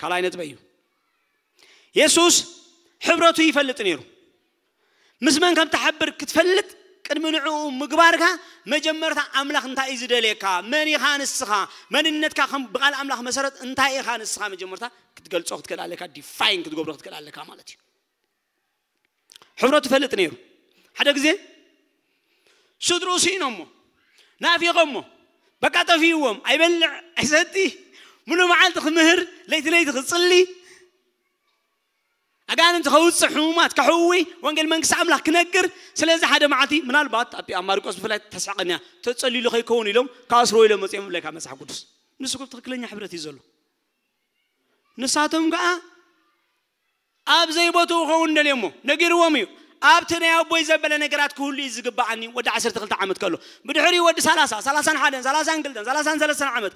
ካልኣይ ነጥበይ እዩ። የሱስ ሕብረቱ ይፈልጥ ነይሩ። ምስ መን ከም ትሓብር ክትፈልጥ ቅድሚ ንዕኡ ምግባርካ መጀመርታ ኣምላኽ እንታይ እዩ ዝደልየካ? መን ኢኻ ንስኻ? መንነትካ ከም ብቓል ኣምላኽ መሰረት እንታይ ኢኻ ንስኻ? መጀመርታ ክትገልጾ ክትክእል ኣለካ፣ ዲፋይን ክትገብሮ ክትክእል ኣለካ ማለት እዩ። ሕብረቱ ይፈልጥ ነይሩ። ሓደ ግዜ ስድርኡ ስኢኖሞ፣ ናፊቖሞ፣ በቃ ጠፊእዎም፣ ኣይበልዕ ኣይሰቲ፣ ሙሉ መዓልቲ ክምህር፣ ለይቲ ለይቲ ክጽሊ፣ ኣጋንንቲ ከውጽእ፣ ሕሙማት ከሕዊ፣ ወንጌል መንግስቲ ኣምላኽ ክነግር። ስለዚ ሓደ መዓልቲ ምናልባት ኣብ፣ ኣብ ማርቆስ ብፍላይ ተስዕቐንያ ተጸሊሉ ከይከውን ኢሎም ክኣስርዎ ኢሎም መጺኦም ይብለካ መጽሓፍ ቅዱስ። ንሱ እኮ ትኽክለኛ ሕብረት እዩ ዘሎ። ንሳቶም ከኣ ኣብ ዘይቦትኡ ክኸውን ደልዮሞ ነጊርዎም እዩ። ኣብቲ ናይ ኣቦይ ዘበለ ነገራት ክህሉ እዩ ዝግብኣኒ። ወዲ ዓሰርተ ክልተ ዓመት ከሎ፣ ብድሕሪኡ ወዲ ሰላሳ፣ ሰላሳን ሓደን፣ ሰላሳን ክልተን፣ ሰላሳን ሰለስተን ዓመት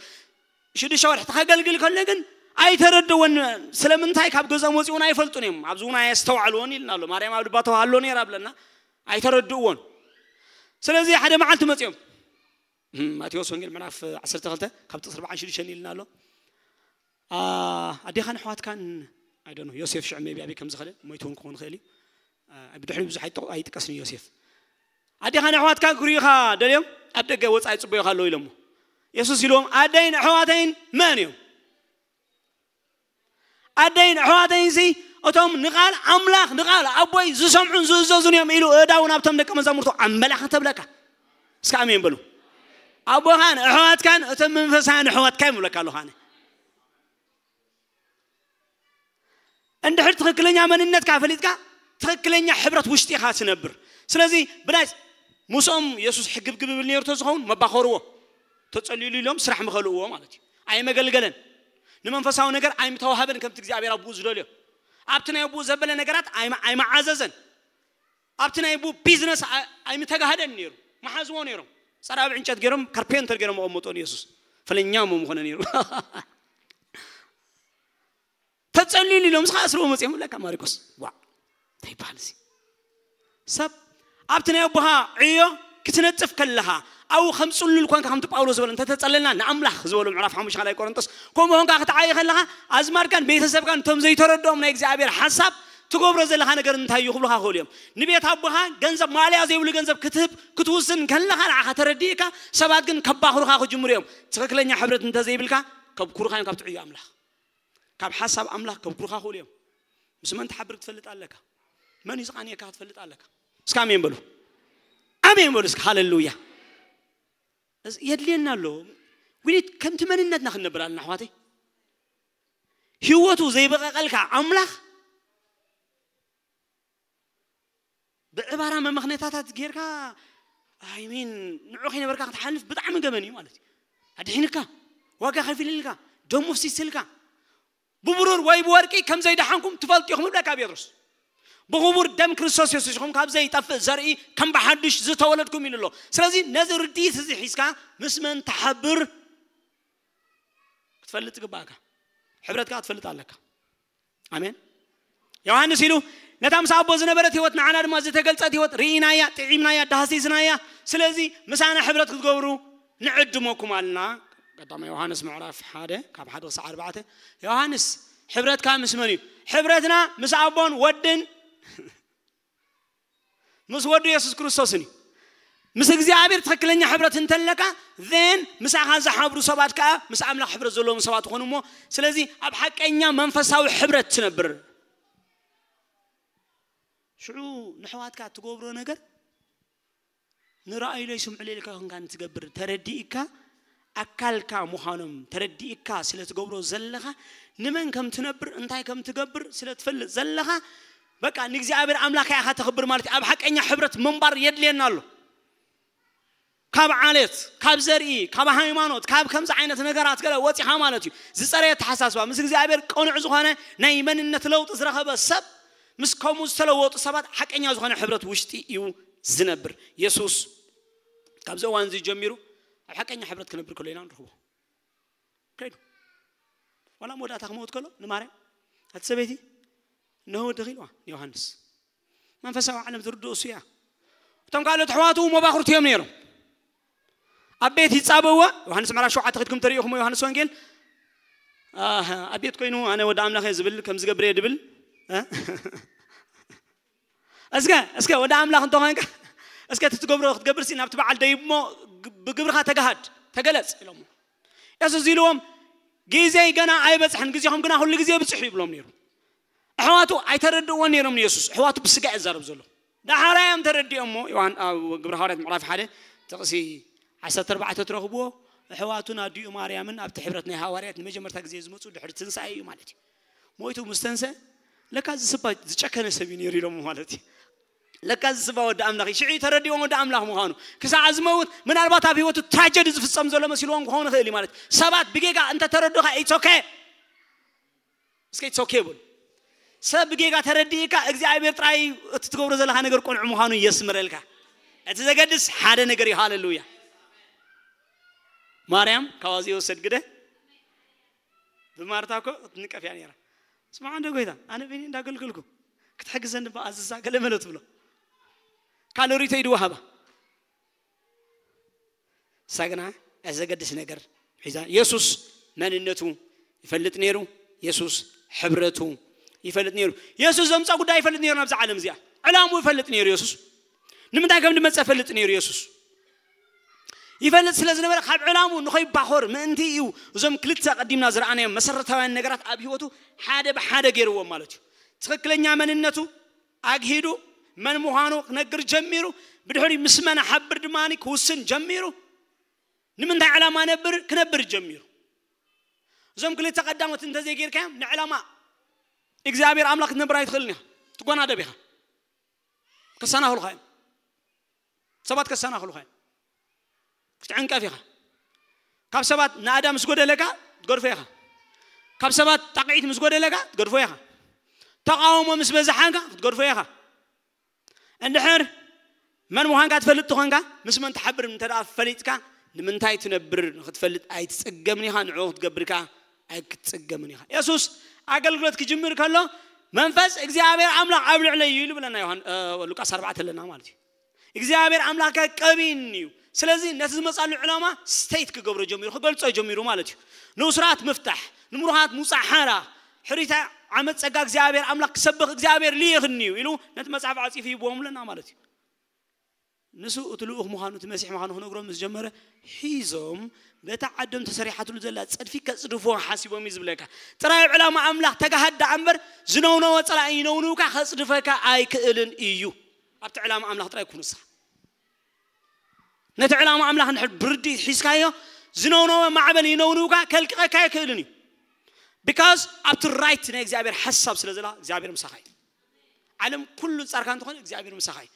ሽዱሽተ ወርሒ ተኸገልግል ከሎ ግን ኣይተረድእዎን። ስለምንታይ ካብ ገዝኦም ወፂኡ እውን ኣይፈልጡን እዮም። ኣብዚ እውን ኣየስተውዓልዎን ኢልና ኣሎ። ማርያም ኣብ ልባ ተዋህሎ ነይራ ብለና፣ ኣይተረድእዎን። ስለዚ ሓደ መዓልቲ መፂኦም፣ እም፣ ማቴዎስ ወንጌል ምዕራፍ ዓሰርተ ክልተ ካብ ጥቕሲ ኣርባዓን ሽዱሽተን ኢልና ኣሎ። ኣ-፣ ኣዴኻን ኣሕዋትካን፣ I don't know፣ ዮሴፍ ሽዑ maybe ኣበይ ከም ዝኸደ፣ ሞይቱ እውን ክኸውን ይኽእል እዩ። ኣ፣ ብድሕሪኡ ብዙሕ ኣይጠ-፣ ኣይጥቀስን እዩ ዮሴፍ። ኣዴኻን ኣሕዋትካን ክርእዩኻ ደልዮም ኣብ ደገ ወጻኢ ይጽበዩኻ ኣለዉ ኢሎሞ። የሱስ ኢልዎም፣ "ኣደይን ኣሕዋተይን መን እዮም?" ኣደይን ኣሕዋተይንሲ እቶም ንቓል ኣምላኽ፣ ንቓል ኣቦይ ዝሰምዑን ዝእዘዙን እዮም ኢሉ እዳውን ኣብቶም ደቀ መዛሙርቱ ኣመላኸተ ብለካ። እስከ ኣሜን በሉ። ኣቦኻን ኣሕዋትካን እቶም መንፈሳውያን ኣሕዋትካ እዮም ብለካ ኣለኹ ኣነ። እንድሕር ትኽክለኛ መንነትካ ፈሊጥካ ትኽክለኛ ሕብረት ውሽጢ ኢኻ ትነብር። ስለዚ ብናይ ምስኦም የሱስ ሕግብግብ ይብል ነይሩ ተዝኸውን መባኸርዎ። ተጸልዩሉ ኢሎም ስራሕ ምኸልእዎ ማለት እዩ። ኣይመገልገለን። ንመንፈሳዊ ነገር ኣይምተዋህበን ከምቲ እግዚኣብሔር ኣቦኡ ዝደልዮ። ኣብቲ ናይ ኣቦኡ ዘበለ ነገራት ኣይመ- ኣይመዓዘዘን። ኣብቲ ናይ ኣቦኡ ቢዝነስ ኣይ- ኣይምተጋህደን ነይሩ። መሓዝዎ ነይሮም። ጸራቢ ዕንጨት ገይሮም ካርፔንተር ገይሮም መቐመጦ ንየሱስ ፈለኛ ሞ ምኾነ ነይሩ። ተጸልዩሉ ኢሎም ስኻ ኣስርዎ መጺኦም ለካ ማሪቆስ ዋ እንታይ ይበሃል እዚ ሰብ ኣብቲ ናይ ኣቦኻ ዕዮ ክትነጥፍ ከለኻ ኣብኡ ከም ጽሉል ኮንካ ከምቲ ጳውሎስ ዝበሎ እንተተጸለልና ንኣምላኽ ዝበሎ ምዕራፍ ሓሙሽተ ካልኣይ ቆሮንቶስ ከምኡ ኮንካ ክትዓይ ከለኻ ኣዝማድካን ቤተሰብካን እቶም ዘይተረድኦም ናይ እግዚኣብሔር ሓሳብ ትገብሮ ዘለኻ ነገር እንታይ እዩ ክብሉኻ ክእሉ እዮም ንቤት ኣቦኻ ገንዘብ ማልያ ዘይብሉ ገንዘብ ክትህብ ክትውስን ከለኻ ንዓኻ ተረዲእካ ሰባት ግን ከባኽሩኻ ክጅምሩ እዮም ትኽክለኛ ሕብረት እንተዘይብልካ ከብኩሩኻ እዮም ካብቲ ዕዮ ኣምላኽ ካብ ሓሳብ ኣምላኽ ከብኩሩኻ ክእሉ እዮም ምስ መን ትሓብር ክትፈልጥ ኣለካ መን እዩ ዝቃንየካ ክትፈልጥ ኣለካ እስካ ኣሜን በሉ ኣሜን በሉ እስካ ሃሌሉያ የድልየና ኣሎ ዊኒት ከምቲ መንነትና ክንነብር ኣለና ኣሕዋተይ ህይወቱ ዘይበቀቀልካ ኣምላኽ ብዕባራ መመኽነታታት ጌርካ ኣይሚን ንዑ ከይነበርካ ክትሓልፍ ብጣዕሚ ገበን እዩ ማለት እዩ ኣድሒንካ ዋጋ ከፊልልካ ደሙ ፍሲስልካ ብብሩር ወይ ብወርቂ ከም ዘይደሓንኩም ትፈልጡ ኢኹም ይብለካ ጴጥሮስ ብኽቡር ደም ክርስቶስ የሱስ ኢኹም ካብ ዘይጠፍእ ዘርኢ ከም ብሓድሽ ዝተወለድኩም ኢሉ ኣሎ ስለዚ ነዚ ርድኢት እዚ ሒዝካ ምስ መን ትሓብር ክትፈልጥ ይግባእካ ሕብረትካ ክትፈልጥ ኣለካ ኣሜን ዮሃንስ ኢሉ ነታ ምስ ኣቦ ዝነበረት ህይወት ንዓና ድማ ዝተገልጸት ህይወት ርኢናያ ጥዒምናያ ዳህሲስናያ ስለዚ ምሳና ሕብረት ክትገብሩ ንዕድመኩም ኣልና ቀዳማ ዮሃንስ ምዕራፍ ሓደ ካብ ሓደ ክሳዕ ኣርባዕተ ዮሃንስ ሕብረትካ ምስ መን እዩ ሕብረትና ምስ ኣቦን ወድን ምስ ወዱ የሱስ ክርስቶስን እዩ ምስ እግዚኣብሔር ትክክለኛ ሕብረት እንተለካ ን ምሳኻ ዝሓብሩ ሰባት ከዓ ምስ ኣምላኽ ሕብረት ዘለዎም ሰባት ይኾኑ እሞ ስለዚ ኣብ ሓቀኛ መንፈሳዊ ሕብረት ትነብር ሽዑ ንሕዋትካ እትገብሮ ነገር ንረኣዩለይ ስምዑለይ ኢልካ ኮንካ ንትገብር ተረዲእካ ኣካልካ ምዃኖም ተረዲእካ ስለ ትገብሮ ዘለኻ ንመን ከም ትነብር እንታይ ከም ትገብር ስለ ትፈልጥ ዘለኻ በቃ ንእግዚኣብሔር ኣምላኽ ኢኻ ተኽብር ማለት እዩ ኣብ ሓቀኛ ሕብረት ምንባር የድልየና ኣሎ ካብ ዓሌት ካብ ዘርኢ ካብ ሃይማኖት ካብ ከምዚ ዓይነት ነገራት ገለ ወፂኻ ማለት እዩ ዝፀረየ ተሓሳስባ ምስ እግዚኣብሔር ቅኑዕ ዝኾነ ናይ መንነት ለውጢ ዝረኸበ ሰብ ምስ ከምኡ ዝተለወጡ ሰባት ሓቀኛ ዝኾነ ሕብረት ውሽጢ እዩ ዝነብር የሱስ ካብዚ እዋን እዚ ጀሚሩ ኣብ ሓቀኛ ሕብረት ክነብር ከሎ ኢና ንረኽቦ ከይዱ ዋላ መወዳእታ ክመውት ከሎ ንማርያም ኣቲ ሰበይቲ እነሆ ወድኺ ኢልዋ ንዮሃንስ መንፈሳዊ ዓለም ዝርድኡ እሱ እያ እቶም ካልኦት ኣሕዋቱ መባኽርቱ እዮም ነይሮም ኣብ ቤት ይጻበዋ ዮሃንስ ምዕራፍ ሸውዓተ ከድኩም ተሪእኹም ዮሃንስ ወንጌል ኣብ ቤት ኮይኑ ኣነ ወዲ ኣምላኽ እየ ዝብል ከም ዝገብር እየ ድብል እስከ እስከ ወዲ ኣምላኽ እንተኾንካ እስከ እቲ ትገብሮ ክትገብር ሲ ናብቲ በዓል ደይብሞ ብግብርኻ ተጋሃድ ተገለጽ ኢሎሞ የሱስ ኢልዎም ግዜይ ገና ኣይበጽሕን ግዜኹም ግና ኩሉ ግዜ ብጽሑ ይብሎም ነይሩ ኣሕዋቱ ኣይተረድእዎ ነይሮም ንየሱስ ኣሕዋቱ ብስጋ እዛረብ ዘሎ ዳሓራዮም ተረዲኦሞ ዮሃን ኣብ ግብረ ሃዋርያት ምዕራፍ ሓደ ጥቕሲ ዓሰርተ ኣርባዕተ ትረኽብዎ ኣሕዋቱን ኣዲኡ ማርያምን ኣብቲ ሕብረት ናይ ሃዋርያት ንመጀመርታ ግዜ ዝመፁ ድሕሪ ትንሳኤ እዩ ማለት እዩ ሞይቱ ምስ ተንሰ ለካ ዝስባ ዝጨከነ ሰብ እዩ ነይሩ ኢሎሞ ማለት እዩ ለካ ዝስባ ወዲ ኣምላኽ እዩ ሽዑ ተረዲኦም ወዲ ኣምላኽ ምዃኑ ክሳዕ ዝመውት ምናልባት ኣብ ህይወቱ ትራጀዲ ዝፍፀም ዘሎ መሲልዎም ክኸውን ይኽእል እዩ ማለት ሰባት ብጌጋ እንተተረዱኻ ኢትስ ኦኬ እስከ ኢትስ ኦኬ ይበሉ ሰብ ብጌጋ ተረዲእካ እግዚኣብሔር ጥራይ እቲ ትገብሮ ዘለካ ነገር ቆንዑ ምዃኑ የስምረልካ እቲ ዘገድስ ሓደ ነገር እዩ ሃለሉያ ማርያም ካብዚ ወሰድ ግደ ብማርታ እኮ ክትንቀፍ እያ ነራ ስማዕ እንደ ጎይታ ኣነ በይኒ እንዳገልገልኩ ክትሕግዘኒ በኣዝዛ ገለ መለ ትብሎ ካሎሪተይ ድወሃባ ሳግና ዘገድስ ነገር ሒዛ የሱስ መንነቱ ይፈልጥ ነይሩ የሱስ ሕብረቱ ይፈልጥ ነይሩ የሱስ ዘምፃ ጉዳይ ይፈልጥ ነይሩ ናብዚ ዓለም እዚኣ ዕላሙ ይፈልጥ ነይሩ የሱስ ንምንታይ ከም ድመፀ ይፈልጥ ነይሩ የሱስ ይፈልጥ ስለ ዝነበረ ካብ ዕላሙ ንኸይባኾር ምእንቲ እዩ እዞም ክልተ ቀዲምና ዝረኣናዮም መሰረታውያን ነገራት ኣብ ህይወቱ ሓደ ብሓደ ገይርዎም ማለት እዩ ትኽክለኛ መንነቱ ኣግሂዱ መን ምዃኑ ክነግር ጀሚሩ ብድሕሪ ምስ መን ሓብር ድማ ክውስን ጀሚሩ ንምንታይ ዕላማ ነብር ክነብር ጀሚሩ እዞም ክልተ ቀዳሞት እንተዘይጌርካዮም ንዕላማ እግዚኣብሔር ኣምላኽ ክትነብር ኣይትኽእልን ኢኻ። ትጓናደብ ኢኻ። ከሰናኽሉኻ እዮም። ሰባት ከሰናኽሉኻ እዮም። ክትዕንቀፍ ኢኻ። ካብ ሰባት ናእዳ ምስ ጎደለካ ትገድፎ ኢኻ። ካብ ሰባት ጣቕዒት ምስ ጎደለካ ትገድፎ ኢኻ። ተቓውሞ ምስ በዝሓካ ክትገድፎ ኢኻ። እንድሕር መን ምዃንካ ትፈልጥ ትኾንካ፣ ምስ መን ትሓብር እንተ ደኣ ፈሊጥካ፣ ንምንታይ ትነብር ንኽትፈልጥ ኣይትጽገምን ኢኻ፣ ንዕኡ ክትገብር ከኣ ኣይክትጽገምን ኢኻ። የሱስ ኣገልግሎት ክጅምር ከሎ፣ "መንፈስ እግዚኣብሔር ኣምላኽ ኣብ ልዕለይ እዩ" ኢሉ ብለና ዮሃን-፣ እ፣ ሉቃስ ኣርባዕተ ኣለና ማለት እዩ። እግዚኣብሔር ኣምላኽ ከቀብይኒ እዩ። ስለዚ ነቲ ዝመጻሉ ዕላማ ስቴት ክገብሮ ጀሚሩ፣ ክገልጾ ጀሚሩ ማለት እዩ። ንእሱራት ምፍታሕ፣ ንምሩኻት ምውጻእ ሓራ፣ ሕሪታ ዓመት ጸጋ እግዚኣብሔር ኣምላኽ ክሰብኽ እግዚኣብሔር ልኢኽኒ እዩ ኢሉ ነቲ መጽሓፍ ዓጺፉ ይብዎም ኣለና ማለት እዩ። ንሱ እቲ ልኡኽ ምዃኑ፣ እቲ መሲሕ ምዃኑ ክነግሮም ምስ ጀመረ፣ ሒዞም በታ ዓዶም ተሰሪሓትሉ ዘላ ጸድፊ ከጽድፍዎ ሓሲቦም እዩ ዝብለካ። ጥራይ ዕላማ ኣምላኽ ተጋሃዳ እምበር፣ ዝነውነወ ጸላኢ ይነውንውካ ከጽድፈካ ኣይክእልን እዩ። ኣብቲ ዕላማ ኣምላኽ ጥራይ ኩን ንስኻ። ነቲ ዕላማ ኣምላኽ እንድሕር ብርድኢት ሒዝካዮ፣ ዝነውነወ ማዕበል ይነውንውካ ከልቅቐካ ኣይክእልን እዩ። ቢካዝ ኣብቲ ራይት ናይ እግዚኣብሔር ሓሳብ ስለ ዘላ እግዚኣብሔር ምሳኻ እዩ። ዓለም ኩሉ ጻርካ እንተኾነ እግዚኣብሔር ምሳኻ እዩ።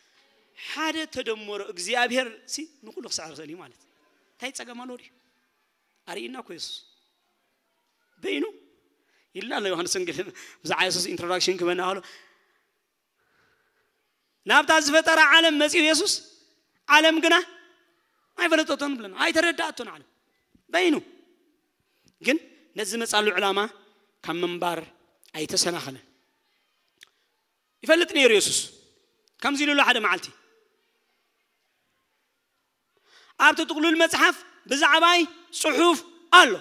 ሓደ ተደመሮ እግዚኣብሔር ሲ ንኹሉ ክስዕር ይኽእል እዩ ማለት። እንታይ ጸገም ኣለዎ ድዩ? ኣርእይና እኮ የሱስ በይኑ ኢልና ኣሎ ዮሃንስ ወንጌል። ብዛዕባ የሱስ ኢንትሮዳክሽን ክበና ከሎ፣ ናብታ ዝፈጠራ ዓለም መጺኡ የሱስ፣ ዓለም ግና ኣይፈለጠቶን ብለና፣ ኣይተረዳእቶን ዓለም በይኑ። ግን ነዚ መጻሉ ዕላማ ካብ ምንባር ኣይተሰናኸለን። ይፈልጥ ነይሩ የሱስ። ከምዚ ኢሉ ኣሎ ሓደ መዓልቲ፣ "ኣብቲ ጥቕሉል መጽሓፍ ብዛዕባይ ጽሑፍ ኣሎ።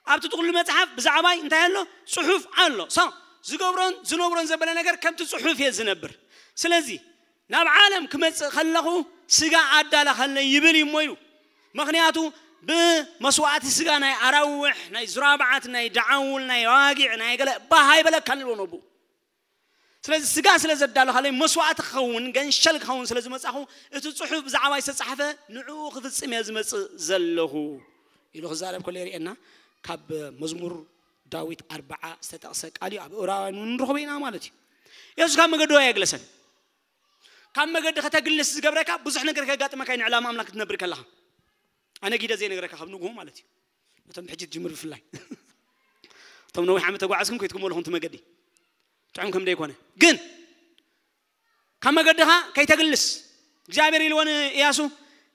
ኣብቲ ጥቕሉል መጽሓፍ ብዛዕባይ እንታይ ኣሎ? ጽሑፍ ኣሎ። ሶ ዝገብሮን ዝነብሮን ዘበለ ነገር ከምቲ ጽሑፍ እየ ዝነብር። ስለዚ ናብ ዓለም ክመጽእ ከለኹ ስጋ ኣዳለኸለይ" ይብል እዩ እሞ ኢሉ። ምኽንያቱ ብመስዋዕቲ ስጋ ናይ ኣራውሕ፣ ናይ ዙራብዓት፣ ናይ ደዓውል፣ ናይ ዋጊዕ፣ ናይ ገለ ባህ ኣይበለካን ኢልዎ ነብኡ። ስለዚ ስጋ ስለ ዘዳለኻለይ መስዋዕቲ ክኸውን፣ ገንሸል ክኸውን ስለ ዝመጻኹ፣ እቲ ጽሑፍ ብዛዕባይ ዝተጻሕፈ ንዕኡ ክፍጽም እየ ዝመጽእ ዘለኹ ኢሉ ክዛረብ ከሎ የርእየና። ካብ መዝሙር ዳዊት ኣርብዓ ዝተጠቕሰ ቃል እዩ። ኣብ ዕብራውያን እውን ንረኽቦ ኢና ማለት እዩ። የሱስ ካብ መገዱ ኣየግለሰን። ካብ መገዲ ከተግልስ ዝገብረካ ብዙሕ ነገር ከጋጥመካ እዩ፣ ንዕላማ ኣምላኽ ክትነብር ከለኻ። ኣነ ጊደ ዘይነግረካ ካብ ንግሆ ማለት እዩ። እቶም ብሕጂ ትጅምር ብፍላይ። እቶም ነዊሕ ዓመት ተጓዓዝኩም ከይትኩሞ ኣለኹም እቲ መገዲ። ጥዑም ከም ደይኮነ። ግን ካብ መገድኻ ከይተግልስ። እግዚኣብሔር ኢልዎ ንእያሱ፣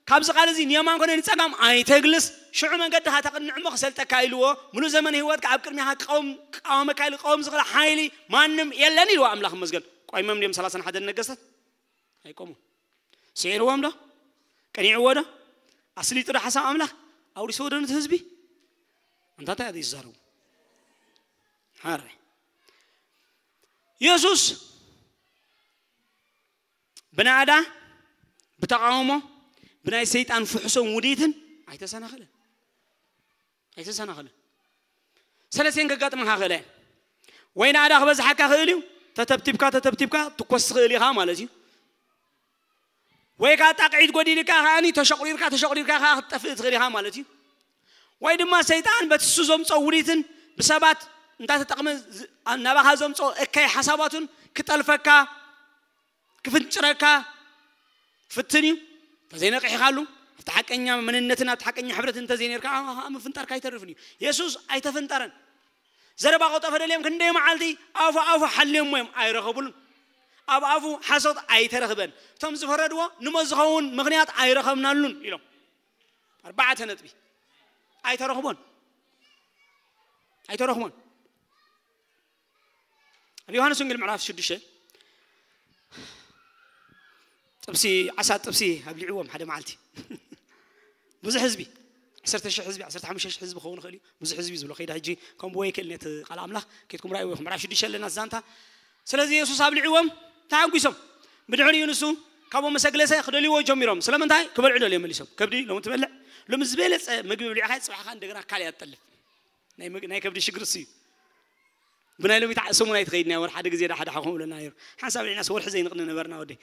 "ካብዚ ቃል እዚ ንየማን ኮነ ንጸጋም ኣይተግልስ፣ ሽዑ መገድኻ ተቕንዕ እሞ ክሰልጠካ" ኢልዎ። "ሙሉእ ዘመን ህይወትካ ኣብ ቅድሚኻ ክቃወም፣ ክቃወመካ ኢሉ ክቃወም ዝኽእል ሓይሊ ማንም የለን" ኢልዎ ኣምላኽ ይመስገን። ቆይሞም ድዮም ሰላሳን ሓደን ነገስታት? ኣይቆሙን። ስዒርዎም ዶ? ቀኒዕዎ ዶ? ኣስሊጡ ዶ ሓሳብ ኣምላኽ? ኣውሪስዎ ዶ ነቲ ህዝቢ? እንታይ እዩ ዝዛረቡ? ሓራይ። የሱስ ብናእዳ፣ ብተቓውሞ፣ ብናይ ሰይጣን ፍሕሶን ውዲትን ኣይተሰናኸለን። ኣይተሰናኸለን። ሰለስቴን ከጋጥመካ ክእል እየን። ወይ ናእዳ ክበዝሓካ ክእል እዩ፣ ተተብቲብካ፣ ተተብቲብካ ትኮስ ትኽእል ኢኻ ማለት እዩ። ወይ ከዓ ጣቕዒት ጎዲልካ ከኣኒ ተሸቑሪርካ፣ ተሸቑሪርካ ከኣ ክትጠፍእ ትኽእል ኢኻ ማለት እዩ። ወይ ድማ ሰይጣን በቲ እሱ ዘምጾ ውዲትን ብሰባት እንዳተጠቕመ ዝ-፣ ናባኻ ዘምጾ እከይ ሓሳባቱን ክጠልፈካ ክፍንጭረካ ፍትን እዩ። እንተዘይነቂሕካሉ፣ ኣብቲ ሓቀኛ መንነትን ኣብቲ ሓቀኛ ሕብረትን እንተዘይነርካ፣ ኣብ፣ ኣብ ምፍንጣርካ ኣይተርፍን እዩ። የሱስ ኣይተፈንጠረን። ዘረባ ቆጠፈ ደልዮም ክንደይ መዓልቲ ኣፉ ኣፉ ሓልዮሞ እዮም፣ ኣይረኸቡሉን። ኣብ ኣፉ ሓሶት ኣይተረኽበን። እቶም ዝፈረድዎ ንሞ ዝኸውን ምኽንያት ኣይረኸብናሉን ኢሎም። ኣርባዕተ ነጥቢ። ኣይተረኽቦን። ኣይተረኽቦን። ኣብ ዮሃንስ ወንጌል ምዕራፍ ሽዱሽተ ጥብሲ፣ ዓሳ ጥብሲ ኣብሊዕዎም ሓደ መዓልቲ። ብዙሕ ህዝቢ፣ ዓሰርተ ሽሕ ህዝቢ፣ ዓሰርተ ሓሙሽተ ሽሕ ህዝቢ ክኸውን ይኽእል እዩ። ብዙሕ ህዝቢ ዝብሎ ከይዳ ሕጂ ከምኡ ወይ ክእል ነቲ ቃል ኣምላኽ ከይድኩም ራእይዎ ኢኹም። ምዕራፍ ሽዱሽተ ኣለና ዛንታ። ስለዚ የሱስ ኣብሊዕዎም ተሓጒሶም። ብድሕሪኡ ንሱ ካብኦም መሰግለሰ ክደልይዎ ጀሚሮም። ስለምንታይ? ክበልዑ ደልዮም መሊሶም። ከብዲ ሎሚ ትበልዕ፣ ሎሚ ዝበለጸ ምግቢ ብሊዕኻ ጽባሕኻ እንደገና ካልእ እያ ትጠልብ። ናይ መግ-፣ ናይ ከብዲ ሽግር እሱ እዩ። ብናይ ሎሚት ዓ-፣ ሰሙን ኣይትኸይድን እያ፣ ወርሒ ሓደ ግዜ ዳ ሓደ ሓኹም ብለና ነይሩ። ሓንሳብ ርኢናስ ወርሒ ዘይንቕኒ ነበርና ወደይ።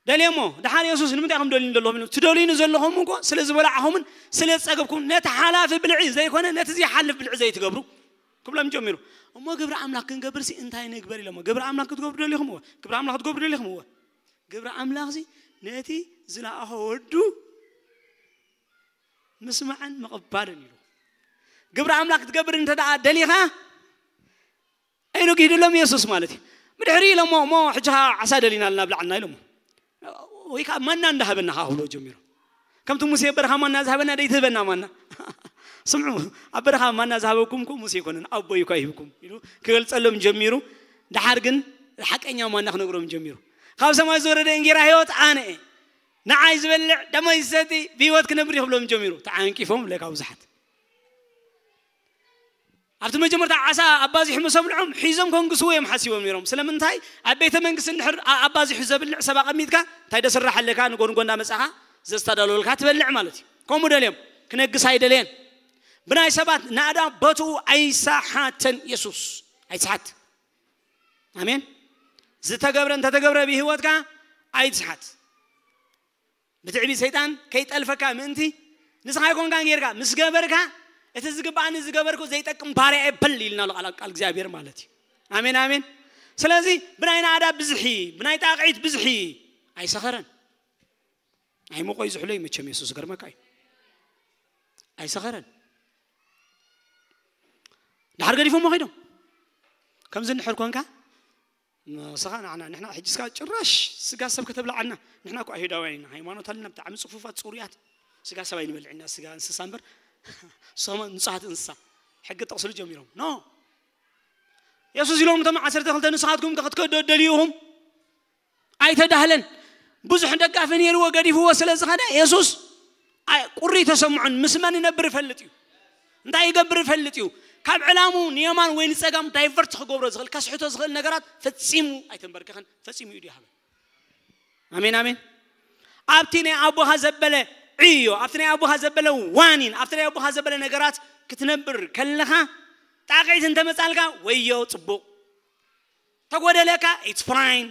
ደልየሞ። ደሓር የሱስ ንምንታይ ከም ደልዩኒ ዘለኹም ኢሉ፣ ትደልዩኒ ዘለኹም እኮ ስለ ዝበላዕኹምን ስለ ዝጸገብኩም፣ ነቲ ሓላፊ ብልዒ ዘይኮነ ነቲ ዘይሓልፍ ብልዒ ዘይትገብሩ ክብሎም ጀሚሩ። እሞ ግብሪ ኣምላኽ ክንገብርሲ እንታይ ንግበር ኢሎሞ። ግብሪ ኣምላኽ ክትገብሩ ደሊኹም እወ። ግብሪ ኣምላኽ ክትገብሩ ደሊኹም እወ። ግብሪ ኣምላኽሲ ነቲ ዝለኣኾ ወዱ ምስማዕን ምቕባልን ኢሉ። ግብሪ ኣምላኽ ክትገብር እንተ ደኣ ደሊኻ ኢሉ ጊድሎም የሱስ ማለት እዩ። ብድሕሪ ኢሎሞ እሞ ሕጂ ዓሳ ደሊና ኣለና ብላዕልና ኢሎሞ። ወይ ከዓ ማና እንዳሃበና ከዓ ክብሎ ጀሚሩ። ከምቲ ሙሴ በረኻ ማና ዝሃበና ደይትህበና ማና። ስምዑ፣ ኣብ በረኻ ማና ዝሃበኩም እኮ ሙሴ ይኮነን ኣቦይ እኳ ይህብኩም ኢሉ ክገልጸሎም ጀሚሩ። ደሓር ግን ሓቀኛ ማና ክነግሮም ጀሚሩ። ካብ ሰማይ ዝወረደ እንጌራ ህይወት ኣነ እየ። ንዓይ ዝበልዕ ደመይ ዝሰቲ ብህይወት ክነብር ይኽብሎም ጀሚሩ። ተዓንቂፎም ለካ ብዙሓት ኣብቲ መጀመርታ ዓሳ ኣባዚሑ ምስ ኣብልዖም ሒዞም ከንግስዎ እዮም ሓሲቦም ነይሮም። ስለምንታይ ኣብ ቤተ መንግስቲ እንድሕር ኣ- ኣባዚሑ ዘብልዕ ሰብ ኣቐሚጥካ እንታይ ደስራሕ ኣለካ ንጎንጎ እንዳመጻኻ ዘስተዳለወልካ ትበልዕ ማለት እዩ። ከምኡ ደልዮም ክነግስ ኣይደለየን። ብናይ ሰባት ናእዳ ቦትኡ ኣይሰሓተን። የሱስ ኣይትስሓት። ኣሜን። ዝተገብረ እንተተገብረ ብህይወትካ ኣይትስሓት። ብትዕቢት ሰይጣን ከይጠልፈካ ምእንቲ ንስኻ ኣይኮንካን ጌርካ ምስ ገበርካ እቲ ዝግባኣኒ ዝገበርኩ ዘይጠቅም ባርያ እየ በል ኢልና ኣሎ ቃል ቃል እግዚኣብሔር ማለት እዩ። ኣሜን ኣሜን። ስለዚ ብናይ ናእዳ ብዝሒ ብናይ ጣቕዒት ብዝሒ ኣይሰኸረን። ኣይሞቆይ ዝሕሎ እዩ መቸም የሱስ ዝገርመካ እዩ። ኣይሰኸረን። ድሓር ገዲፎሞ ከይዶም ከምዚ እንድሕር ኮንካ ንስኻ ንዓና ንሕና ሕጂ ስጋ ጭራሽ ስጋ ሰብ ከተብልዓና ንሕና እኮ ኣይሁዳውያን ኢና ሃይማኖት ኣለና ብጣዕሚ ፅፉፋት ፅሩያት ስጋ ሰብ ኣይንበልዕ ኢና ስጋ እንስሳ እምበር ንስኻ ንፁሃት እንስሳ ሕጊ ጠቕስሉ ጀሚሮም ኖ የሱስ ኢሎም እቶም ዓሰርተ ክልተ ንስኻትኩም ከ ክትከዶ ደልዩኹም ኣይተዳህለን ብዙሕ ደጋፊ ነይርዎ ገዲፍዎ ስለ ዝኸደ የሱስ ኣይ- ቁሪ ተሰምዖን ምስ መን ይነብር ይፈልጥ እዩ እንታይ ይገብር ይፈልጥ እዩ ካብ ዕላሙ ንየማን ወይ ንፀጋም ዳይቨርት ክገብሮ ዝኽእል ከስሕቶ ዝኽእል ነገራት ፈፂሙ ኣይተንበርከኸን ፈፂሙ እዩ ይሃበ ኣሜን ኣሜን ኣብቲ ናይ ኣቦኻ ዘበለ ዕዮ ኣብቲ ናይ ኣቦኻ ዘበለ ዋኒን ኣብቲ ናይ ኣቦኻ ዘበለ ነገራት ክትነብር ከለኻ ጣቕዒት እንተመፃልካ ወዮ ፅቡቕ ተጎደለካ it's fine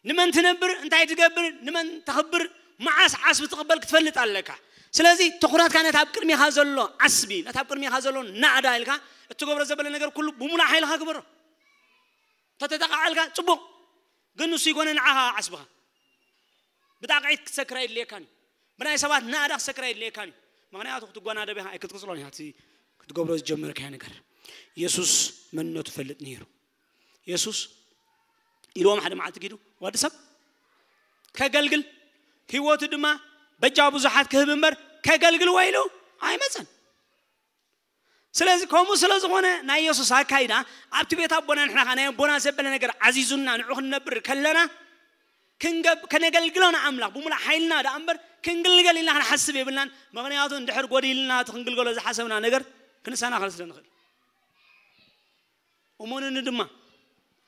ንመን ትነብር እንታይ ትገብር ንመን ተኽብር መዓስ ዓስቢ ትቕበል ክትፈልጥ ኣለካ ስለዚ ትኹረትካ ነቲ ኣብ ቅድሚኻ ዘሎ ዓስቢ ነቲ ኣብ ቅድሚኻ ዘሎ ናእዳ ኢልካ እትገብሮ ዘበለ ነገር ኩሉ ብሙሉእ ሓይልኻ ግበሮ ተተጠቃዓልካ ፅቡቕ ግን ንሱ ይኮነ ንዓኻ ዓስብኻ ብጣቕዒት ክትሰክር ኣይድልየካን እዩ ብናይ ሰባት ናእዳ ክትሰክር ኣይድልየካን እዩ ምክንያቱ ክትጓናደብ ኢኻ ኣይክትቅፅሎን ኢኻ እቲ ክትገብሮ ዝጀመርካዮ ነገር የሱስ መንነቱ ፈልጥ ነይሩ የሱስ ኢልዎም ሓደ መዓልቲ ኪዱ ወዲ ሰብ ከገልግል ህይወቱ ድማ በጃ ብዙሓት ክህብ እምበር ከገልግልዎ ኢሉ ኣይመፀን ስለዚ ከምኡ ስለ ዝኾነ ናይ የሱስ ኣካይዳ ኣብቲ ቤት ኣቦና ንሕና ናይ ኣቦና ዘበለ ነገር ዓዚዙና ንዑ ክንነብር ከለና ክንገብ ከነገልግሎ ንኣምላኽ ብሙሉእ ሓይልና ደኣ እምበር ክንግልገል ኢልና ክንሓስብ የብልናን ምኽንያቱ እንድሕር ጎዲልና እቲ ክንግልገሎ ዝሓሰብና ነገር ክንሰናኸል ስለ ንኽእል እመኑኒ ድማ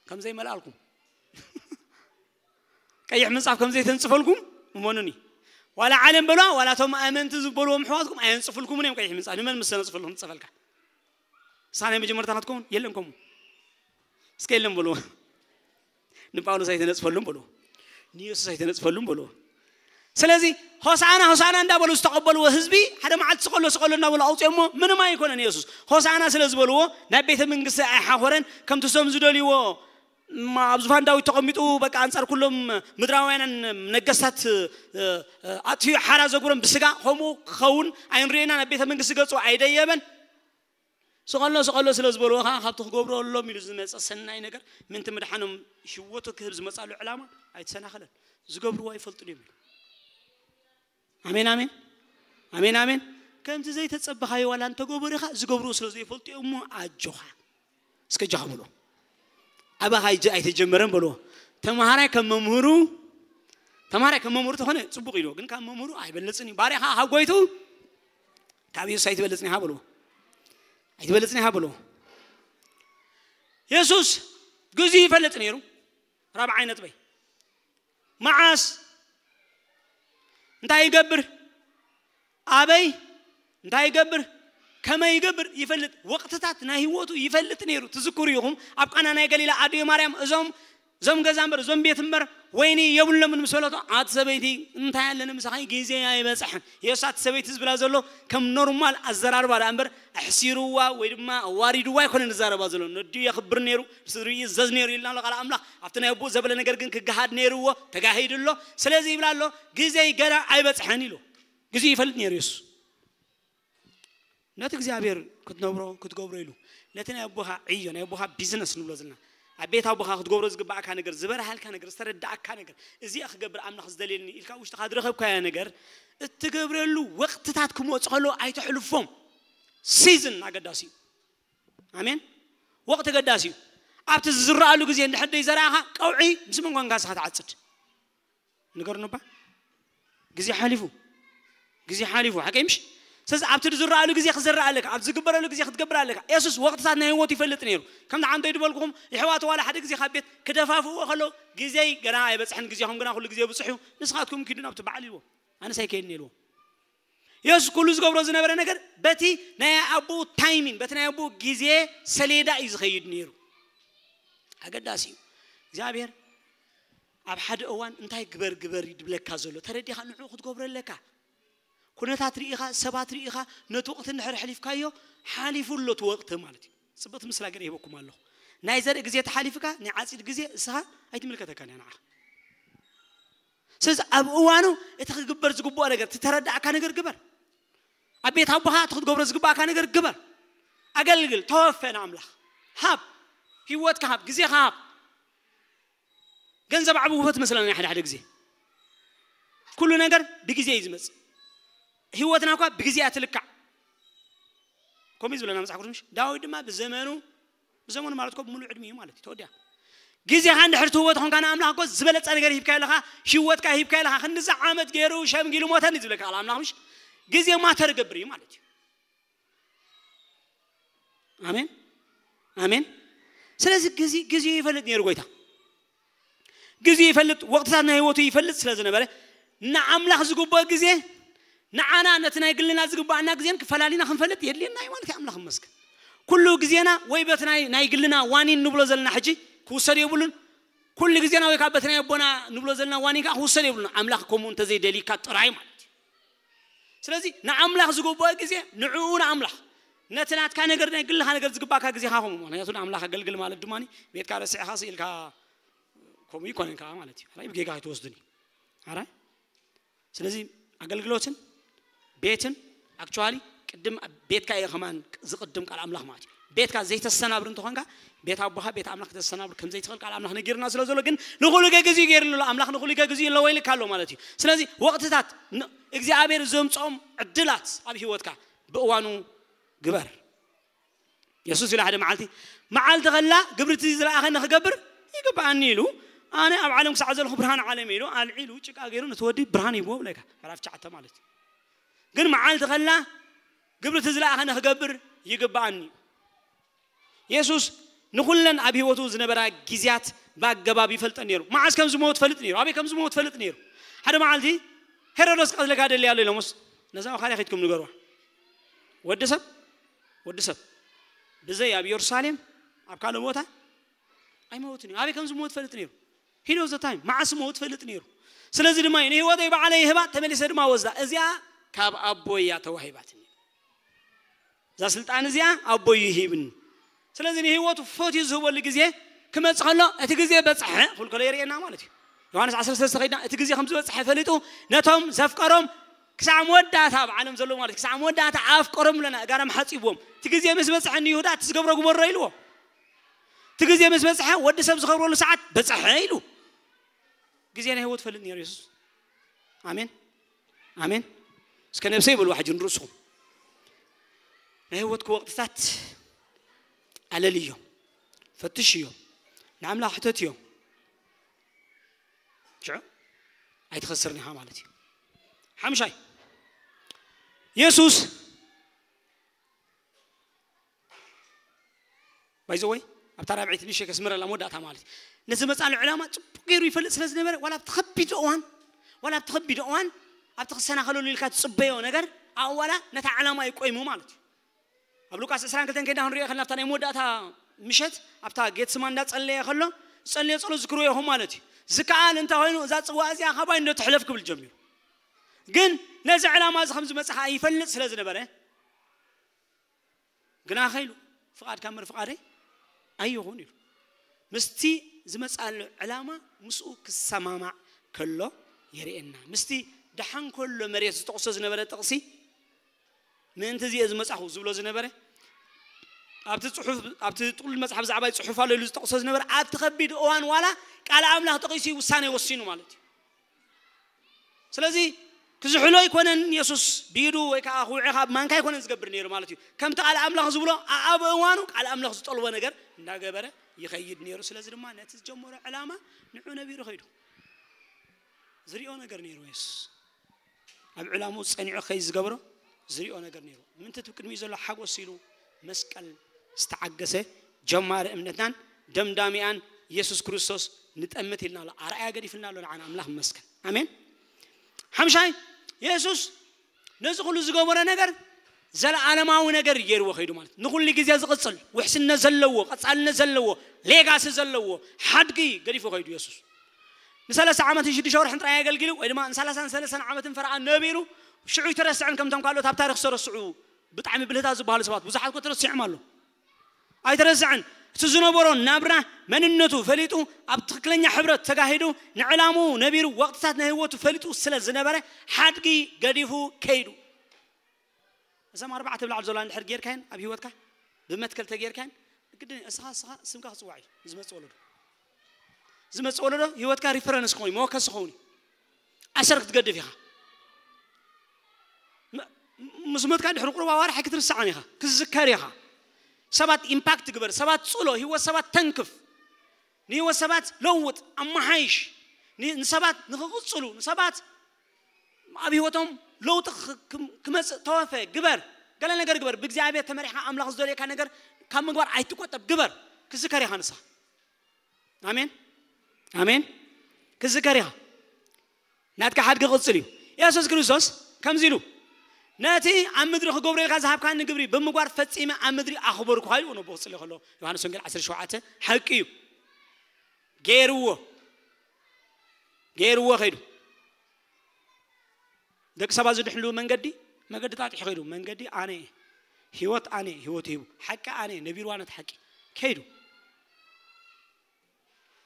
ከም ዘይመልኣልኩም ቀይሕ ምንፃፍ ከም ዘይተንፅፈልኩም እመኑኒ ዋላ ዓለም በልዋ ዋላ እቶም ኣመንቲ ዝበልዎም ኣሕዋትኩም ኣየንፅፍልኩምን እዮም ቀይሕ ምንፃፍ ንመን ምስ ተነፅፈሉ ክንፅፈልካ ንስኻ ናይ መጀመርታ ክትከውን የለን ከምኡ እስከ የለን በልዎ ንጳውሎስ ኣይተነፅፈሉም በልዎ ንየሱስ ኣይተነፅፈሉም በልዎ ስለዚ ሆሳና ሆሳና እንዳበሉ ዝተቐበልዎ ህዝቢ ሓደ መዓልቲ ስቐሎ ስቐሎ እንዳበሉ ኣውፅኦሞ ምንም ኣይኮነን የሱስ ሆሳና ስለ ዝበልዎ ናብ ቤተ መንግስቲ ኣይሓኾረን ከምቲ እሶም ዝደልይዎ ኣብ ዙፋን ዳዊት ተቐሚጡ በቃ ኣንጻር ኩሎም ምድራውያንን ነገስታት ኣጥፊኡ ሓራ ዘጉሮም ብስጋ ከምኡ ክኸውን ኣይንርእየና ናብ ቤተ መንግስቲ ገጹ ኣይደየበን ስቐሎ ስቐሎ ስለ ዝበልዎ ከዓ ካብቲ ክገብሮ ኣሎም ኢሉ ዝመፀ ሰናይ ነገር ምንቲ ምድሓኖም ሽወቱ ክህብ ዝመፃሉ ዕላማ ኣይተሰናኸለን ዝገብርዎ ኣይፈልጡን እዮም ኢሉ ኣሜን ኣሜን ኣሜን ኣሜን ከምቲ ዘይተፀበኻዮ ዋላ እንተገበሩ ኢኻ ዝገብርዎ ስለ ዘይፈልጡ እዮም እሞ ኣጆኻ እስከ ጃኻ በሎ ኣባኻ ኣይተጀመረን በሎ ተምሃራይ ከም መምህሩ ተምሃራይ ከም መምህሩ ተኾነ ፅቡቕ ኢሉ ግን ካብ መምህሩ ኣይበልፅን እዩ ባርያኻ ካብ ጎይቱ ካብ የሱስ ኣይትበልፅን ኢኻ በልዎ ኣይትበልፅን ኢኻ በልዎ የሱስ ግዜ ይፈልጥ ነይሩ ራብዓይ ነጥበይ መዓስ እንታይ ይገብር ኣበይ እንታይ ይገብር ከመይ ይገብር ይፈልጥ ወቅትታት ናይ ህይወቱ ይፈልጥ ነይሩ ትዝክሩ ኢኹም ኣብ ቃና ናይ ገሊላ ኣድዮ ማርያም እዞም እዞም ገዛ እምበር እዞም ቤት እምበር ወይኒ የብሎምን ምስ በለቶ፣ ኣቲ ሰበይቲ እንታይ ኣለኒ ምሳኻ፣ ግዜ ኣይበፅሐን። የሱስ ኣቲ ሰበይቲ ዝብላ ዘሎ ከም ኖርማል ኣዘራርባ ደኣ እምበር፣ ኣሕሲርዋ ወይ ድማ ኣዋሪድዋ ኣይኮነን ዝዛረባ ዘሎ። ነዲኡ የኽብር ነይሩ፣ ስድሪኡ ይእዘዝ ነይሩ ኢልና ኣሎ ቃል ኣምላኽ። ኣብቲ ናይ ኣቦኡ ዘበለ ነገር ግን ክገሃድ ነይርዎ፣ ተጋሂዱ ኣሎ። ስለዚ ይብላ ኣሎ፣ ግዜይ ገና ኣይበፅሐን ኢሉ። ግዜኡ ይፈልጥ ነይሩ የሱስ። ነቲ እግዚኣብሔር ክትነብሮ ክትገብሮ ኢሉ፣ ነቲ ናይ ኣቦኻ ዕዮ፣ ናይ ኣቦኻ ቢዝነስ ንብሎ ዘለና፣ ኣብ ቤት ኣቦኻ ክትገብሮ ዝግባእካ ነገር፣ ዝበርሃልካ ነገር፣ ዝተረዳእካ ነገር፣ እዚኣ ክገብር ኣምላኽ ዝደልየኒ ኢልካ ውሽጥኻ ዝረኸብካዮ ነገር እትገብረሉ ወቕትታት ክመፁ ከለዉ ኣይተሕልፎም። ሲዝን ኣገዳሲ እዩ። ኣሜን። ወቕቲ ኣገዳሲ እዩ። ኣብቲ ዝዝረኣሉ ግዜ እንድሕር ዘይዘራእኻ፣ ቀውዒ ምስ መን ኮንካ ንስኻ ትዓፅድ? ንገርኑባ። ግዜ ሓሊፉ፣ ግዜ ሓሊፉ። ሓቀይ ምሽ? ስለዚ ኣብቲ ዝዝረኣሉ ግዜ ክዘርእ ኣለካ፣ ኣብ ዝግበረሉ ግዜ ክትገብር ኣለካ። የሱስ ወቕትታት ናይ ህይወቱ ይፈልጥ ነይሩ። ከምቲ ዓንተይ ዝበልኩኹም፣ የሕዋቱ ዋላ ሓደ ግዜ ካብ ቤት ክደፋፍእዎ ከለዉ፣ ግዜይ ገና ኣይበጽሐን፣ ግዜኹም ግና ኩሉ ግዜ ብጽሕ እዩ፣ ንስኻትኩም ኪዱ ናብቲ በዓል ኢልዎም። ኣነስ ኣይከይድን ኢልዎም። የሱስ ኩሉ ዝገብሮ ዝነበረ ነገር በቲ ናይ ኣቦኡ ታይሚን፣ በቲ ናይ ኣቦኡ ግዜ ሰሌዳ እዩ ዝኸይድ ነይሩ። ኣገዳሲ እዩ። እግዚኣብሔር ኣብ ሓደ እዋን እንታይ ግበር ግበር እዩ ድብለካ ዘሎ፣ ተረዲኻ ንዕኡ ክትገብሮ ኣለካ። ኩነታት ርኢኻ፣ ሰባት ርኢኻ፣ ነቲ ወቕቲ እንድሕር ኣሕሊፍካዮ፣ ሓሊፉ ኣሎ እቲ ወቕቲ ማለት እዩ። ጽብቕቲ ምስላ ገለ ይህበኩም ኣለኹ። ናይ ዘርኢ ግዜ ተሓሊፍካ፣ ናይ ዓጺድ ግዜ እስኻ ኣይትምልከተካን እያ ንዓኻ። ስለዚ ኣብ እዋኑ እቲ ክግበር ዝግብኦ ነገር፣ እቲ ተረዳእካ ነገር ግበር። ኣብ ቤት ኣቦኻ እቲ ክትገብሮ ዝግባእካ ነገር ግበር። ኣገልግል፣ ተወፈ ንኣምላኽ። ሃብ፣ ህይወትካ ሃብ፣ ግዜኻ ሃብ። ገንዘብ ዓቢ ውህበት መስለና ሓደ ሓደ ግዜ። ኩሉ ነገር ብግዜ እዩ ዝመጽእ። ህይወትና እኳ ብግዜ እያ ትልካዕ። ከምኡ እዩ ዝብለና መጽሓፍ ቅዱስ፣ ምሽ? ዳዊት ድማ ብዘመኑ፣ ብዘመኑ ማለት እኮ ብምሉእ ዕድሚኡ ማለት እዩ፣ ተወዲኣ። ግዜኻ እንድሕር ትህቦ ተኾንካ ንኣምላኽ እኮ ዝበለጸ ነገር ሂብካዮ ኣለኻ፣ ህይወትካ ሂብካዮ ኣለኻ። ክንድዚ ዓመት ገይሩ ሸምጊሉ ሞተኒ ዝብለካ ቃል ኣምላኽ፣ ምሽ? ግዜ ማተር ይገብር እዩ ማለት እዩ። ኣሜን፣ ኣሜን። ስለዚ ግዜ፣ ግዜ ይፈልጥ ነይሩ ጎይታ። ግዜ ይፈልጥ፣ ወቕትታት ናይ ህይወቱ ይፈልጥ ስለ ዝነበረ፣ ንኣምላኽ ዝግብኦ ግዜ፣ ንዓና ነቲ ናይ ግልና ዝግባኣና ግዜን ክፈላሊና ክንፈልጥ የድልየና እዩ ማለት እዩ። ኣምላኽ ይመስገን። ኩሉ ግዜና ወይ በቲ ናይ፣ ናይ ግልና ዋኒን ንብሎ ዘለና ሕጂ ክውሰድ የብሉን። ኩሉ ግዜና ወይ ካብ በቲ ናይ ኣቦና ንብሎ ዘለና ዋኒን ከዓ ክውሰድ የብሉን። ኣምላኽ ከምኡ እንተዘይደልይካ ጥራይ ማለት እዩ። ስለዚ ንኣምላኽ ዝግብኦ ግዜ ንዕኡ ንኣምላኽ፣ ነቲ ናትካ ነገር፣ ናይ ግልኻ ነገር ዝግባእካ ግዜኻ ከምኡ። ምኽንያቱ ንኣምላኽ ኣገልግል ማለት ድማ ቤትካ ረሲዕኻ ስኢልካ ከምኡ ይኮነን ከዓ ማለት እዩ። ሕራይ ብጌጋ ኣይትወስዱኒ። ሕራይ ስለዚ ኣገልግሎትን ቤትን ኣክቹዋሊ ቅድም ቤትካ እየ ከማን ዝቅድም ቃል ኣምላኽ ማለት እዩ። ቤትካ ዘይተሰናብር እንተኾንካ ቤት ኣቦኻ ቤት ኣምላኽ ክተሰናብር ከም ዘይትኽእል ቃል ኣምላኽ ነጊርና ስለ ዘሎ፣ ግን ንኹሉ ገግዚ ገይሩ ኣሎ ኣምላኽ፣ ንኹሉ ገግዚ ኣለዎ ኢልካ ኣሎ ማለት እዩ። ስለዚ ወቕትታት ን-፣ እግዚኣብሔር ዘምፅኦም ዕድላት ኣብ ህይወትካ ብእዋኑ ግበር። የሱስ ኢሉ ሓደ መዓልቲ፣ መዓልቲ ከላ ግብሪ እቲ ዝለኣኸኒ ክገብር ይግብኣኒ ኢሉ፣ ኣነ ኣብ ዓለም ክሳዕ ዘለኹ ብርሃን ዓለም ኢሉ ኣልዒሉ ጭቃ ገይሩ ነቲ ወዲ ብርሃን ይብዎ ብለካ። ምዕራፍ ትሽዓተ ማለት እዩ። ግን መዓልቲ ከላ ግብሪ እቲ ዝለኣኸኒ ክገብር ይግብኣኒ። የሱስ ንኹለን ኣብ ህይወቱ ዝነበራ ግዜያት ብኣገባብ ይፈልጠን ነይሩ። መዓስ ከም ዝመውት ፈልጥ ነይሩ፣ ኣበይ ከም ዝመውት ፈልጥ ነይሩ። ሓደ መዓልቲ ሄሮዶስ ቀትለካ ደሊ ኣሎ ኢሎምስ፣ ነዛ ወኻርያ ኸይድኩም ንገርዋ። ወዲ ሰብ፣ ወዲ ሰብ ብዘይ ኣብ ኢየሩሳሌም ኣብ ካልእ ቦታ ኣይመውትን እዩ። ኣበይ ከም ዝመውት ፈልጥ ነይሩ። He knows the time፣ መዓስ መውት ፈልጥ ነይሩ። ስለዚ ድማ እዩ ንህይወተይ ባዕለይ ይህባ፣ ተመሊሰ ድማ ወስዳ። እዚኣ ካብ ኣቦይ እያ ተዋሂባትኒ። እዛ ስልጣን እዚኣ ኣቦይ እዩ ሂብኒ። ስለዚ ንህይወቱ ፈትዩ ዝህበሉ ግዜ ክመጽእ ከሎ፣ እቲ ግዜ በጽሐ፣ ክብል ከሎ የርእየና ማለት እዩ። ዮሃንስ ዓሰርተ ሰለስተ ከይድና፣ እቲ ግዜ ከም ዝበጽሐ ፈሊጡ፣ ነቶም ዘፍቀሮም ክሳዕ መወዳእታ ኣብ ዓለም ዘለዉ ማለት እዩ፣ ክሳዕ መወዳእታ ኣፍቀሮም ብለና፣ እጋሮም ሓጺብዎም። እቲ ግዜ ምስ በጽሐ ንይሁዳ፣ "እቲ ዝገብሮ ግበሮ" ኢልዎ። እቲ ግዜ ምስ በጽሐ፣ ወዲ ሰብ ዝኸብረሉ ሰዓት በጽሐ ኢሉ። ግዜ ናይ ህይወት ፈልጥ ነይሩ የሱስ። ኣሜን፣ ኣሜን። እስከ ነብሰይ በልዋ ሕጂ ንርእስኹም። ናይ ህይወትኩ ወቕትታት ኣለልዮ፣ ፈትሽዮ፣ ንኣምላኽ ሕተትዮ። ሽዑ ኣይትኸስርን ኢኻ ማለት እዩ። ሓምሻይ፣ የሱስ ባይዘወይ ኣብታ ራብዒት ንእሽተይ ከስምረላ መወዳእታ ማለት እዩ። ነዚ መጻሉ ዕላማ ጽቡቕ ገይሩ ይፈልጥ ስለ ዝነበረ፣ ዋላ ኣብቲ ከቢድ እዋን፣ ዋላ ኣብቲ ከቢድ እዋን፣ ኣብቲ ክሰናኸለሉ ኢልካ ትጽበዮ ነገር፣ ኣብኡ ዋላ ነታ ዕላማ እዩ ቆይሙ ማለት እዩ። ኣብ ሉቃስ ዕስራን ክልተን ከይድና ክንሪኦ ከለና፣ ኣብታ ናይ መወዳእታ ምሸት፣ ኣብታ ጌትስማን እንዳጸለየ ከሎ፣ ዝጸልዮ ጸሎት ዝክርዎ ኢኹም ማለት እዩ። ዝከኣል እንተ ኮይኑ እዛ ጽዋ እዚኣ ካባይ እንዶ ትሕለፍ ክብል ጀሚሩ። ግን ነዚ ዕላማ እዚ ከም ዝመጽእ ይፈልጥ ስለ ዝነበረ ግና ከይሉ ፍቓድካ እምበር ፍቓደይ ኣይኹን ኢሉ ምስቲ ዝመጽኣሉ ዕላማ ምስኡ ክሰማማዕ ከሎ የርእየና። ምስቲ ደሓን ከሎ መሬት ዝጠቕሶ ዝነበረ ጥቕሲ ምእንቲ እዚኦ ዝመጻኹ ዝብሎ ዝነበረ ኣብቲ ጽሑፍ ኣብቲ ጥቕሉል መጽሓፍ ዛዕባ ይጽሑፍ ኣሎ ኢሉ ዝጠቕሶ ዝነበረ ኣብቲ ከቢድ እዋን ዋላ ቃል ኣምላኽ ጠቒሱ ውሳኔ ወሲኑ ማለት እዩ። ስለዚ ክዝሕሎ ኣይኮነን የሱስ ብኢዱ ወይ ከዓ ክውዒ ካብ ማንካ ኣይኮነን ዝገብር ነይሩ ማለት እዩ። ከምቲ ቃል ኣምላኽ ዝብሎ ኣብ እዋኑ ቃል ኣምላኽ ዝጠልቦ ነገር እንዳገበረ ይኸይድ ነይሩ። ስለዚ ድማ ነቲ ዝጀመሮ ዕላማ ንዑ ነቢሩ ኸይዱ ዝሪኦ ነገር ነይሩ የሱስ ኣብ ዕላምኡ ጸኒዑ ኸይ ዝገብሮ ዝሪኦ ነገር ነይሩ። ምንትት ቅድሚኡ ዘሎ ሓጎስ ኢሉ መስቀል ዝተዓገሰ ጀማሪ እምነትናን ደምዳሚኣን ኢየሱስ ክርስቶስ ንጠምት ኢልና ኣሎ። ኣርኣያ ገዲፍልና ኣሎ ንዓና ኣምላኽ ይመስገን። ኣሜን። ሓምሻይ የሱስ ነዚ ኩሉ ዝገበረ ነገር ዘለዓለማዊ ነገር ገይርዎ ከይዱ ማለት ንኩሉ ግዜ ዝቕጽል ውሕስነት ዘለዎ ቀጻልነት ዘለዎ ሌጋሲ ዘለዎ ሓድጊ ገዲፉ ከይዱ የሱስ ንሰለስተ ዓመትን ሽዱሽተ ወርሕን ጥራይ ኣገልጊሉ ወይ ድማ ንሰላሳን ሰለስተን ዓመትን ፈርዓን ነቢሩ ሽዑ ኣይተረስዐን ከምቶም ካልኦት ኣብ ታሪኽ ዝተረስዑ ብጣዕሚ ብልህታት ዝበሃሉ ሰባት ብዙሓት ኮ ተረሲዖም ኣሎ ኣይተረስዐን እቲ ዝነበሮ ናብራ መንነቱ ፈሊጡ ኣብ ትክክለኛ ሕብረት ተጋሂዱ ንዕላሙ ነቢሩ ወቅትታት ናይ ህይወቱ ፈሊጡ ስለ ዝነበረ ሓድጊ ገዲፉ ከይዱ እዞም ኣርባዕተ ብላዕሊ ዘሎ እንድሕር ጌርካየን ኣብ ህይወትካ ብመትከል ተጌርካየን ግድን እስኻ እስኻ ስምካ ክፅዋዕ እዩ ዝመፅእ ወለዶ ዝመፅእ ወለዶ ህይወትካ ሪፈረንስ ክኸውን መወከሲ ክኸውን እዩ ኣሰር ክትገድፍ ኢኻ ምስ ሞትካ ድሕሪ ቁሩብ ኣዋርሕ ኣይክትርስዓን ኢኻ ክዝከር ኢኻ ሰባት ኢምፓክት ግበር ሰባት ፅሎ ህይወት ሰባት ተንክፍ ንህይወት ሰባት ለውጥ ኣመሓይሽ ንሰባት ንክቕፅሉ ንሰባት ኣብ ህይወቶም ለውጢ ክመፅእ ተወፈ ግበር ገለ ነገር ግበር ብእግዚኣብሔር ተመሪሕካ ኣምላኽ ዝደልየካ ነገር ካብ ምግባር ኣይትቆጠብ ግበር ክዝከር ኢኻ ንሳ ኣሜን ኣሜን ክዝከር ኢኻ ናትካ ሓድጊ ቅፅል እዩ የሱስ ክርስቶስ ከምዚ ኢሉ ነቲ ኣብ ምድሪ ክገብረልካ ዝሃብካኒ ግብሪ ብምግባር ፈፂመ ኣብ ምድሪ ኣኽበርኩኻ ኢሉ ነቦ ክፅሊ ከሎ ዮሃንስ ወንጌል ዓሰርተ ሸውዓተ ሓቂ እዩ ገይርዎ ገይርዎ ከይዱ ደቂ ሰባት ዝድሕሉ መንገዲ መገዲ ጣጢሑ ከይዱ መንገዲ ኣነ ህይወት ኣነ ህይወት ሂቡ ሓቂ ኣነ ነቢርዋ ነቲ ሓቂ ከይዱ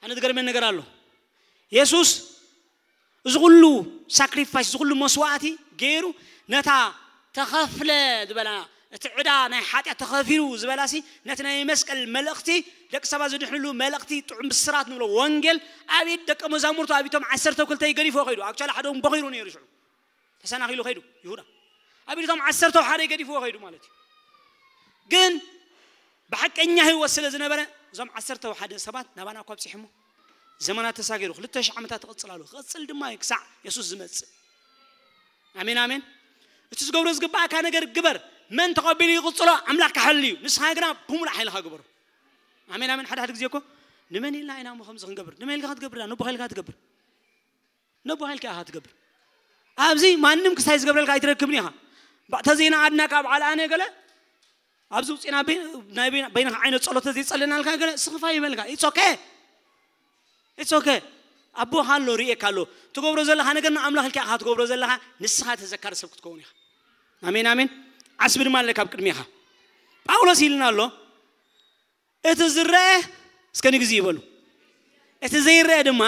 ኣነ ዝገርመን ነገር ኣሎ የሱስ እዚ ኩሉ ሳክሪፋይስ እዚ ኩሉ መስዋእቲ ገይሩ ነታ ተኸፍለ ዝበላ እቲ ዕዳ ናይ ሓጢኣት ተኸፊሉ ዝበላሲ ነቲ ናይ መስቀል መልእኽቲ ደቂ ሰባት ዝድሕንሉ መልእኽቲ ጥዑም ብስራት ንብሎ ወንጌል ኣብ ኢድ ደቂ መዛሙርቱ ኣብ ኢቶም ዓሰርተ ክልተ ይገዲፎ ከይዱ ኣክቻሊ ሓደ እውን በኺሩ ነይሩ ሽዑ ተሰናኺሉ ከይዱ ይሁዳ ኣብ ኢድ እቶም ዓሰርተ ሓደ ይገዲፍዎ ከይዱ ማለት እዩ ግን ብሓቀኛ ህይወት ስለ ዝነበረ እዞም ዓሰርተ ሓደ ሰባት ናባና እኳ ኣብፂሖሞ ዘመናት ተሳጊሩ ክልተ ሽሕ ዓመታት ትቕፅል ኣሎ ክቕፅል ድማ እዩ ክሳዕ የሱስ ዝመፅእ ኣሜን ኣሜን እቲ ዝገብሮ ዝግባእካ ነገር ግበር መን ተቐቢሉ ይቕፅሎ ኣምላኽ ክሓሊ እዩ ንስኻ ግና ብሙሉእ ሓይልኻ ግበሮ ኣሜን ኣሜን ሓደ ሓደ ግዜ እኮ ንመን ኢልና ኢና እሞ ከምዚ ክንገብር ንመን ኢልካ ክትገብር ነቦ ሓይልካ ትገብር ነቦ ሓይልካ ኢኻ ትገብር ኣብዚ ማንም ክሳይ ዝገብረልካ ኣይትረክብን ኢኻ ተዘይነኣድና ካብ ዓልኣነ ገለ ኣብዚ ውፅና ናይ በይንኻ ዓይነት ፀሎት ዘይፀለናልካ ገለ ስኽፋ ይበልካ it's okay it's okay ኣቦኻ ኣሎ ርእየካ ኣሎ ትገብሮ ዘለኻ ነገር ንኣምላኽ ኢልካ ኢኻ ትገብሮ ዘለኻ ንስኻ ተዘካሪ ሰብ ክትከውን ኢኻ ኣሜን ኣሜን ዓስቢ ድማ ኣለካ ኣብ ቅድሚኻ ጳውሎስ ኢልና ኣሎ እቲ ዝረአ እስከ ንግዚ ይበሉ እቲ ዘይረአ ድማ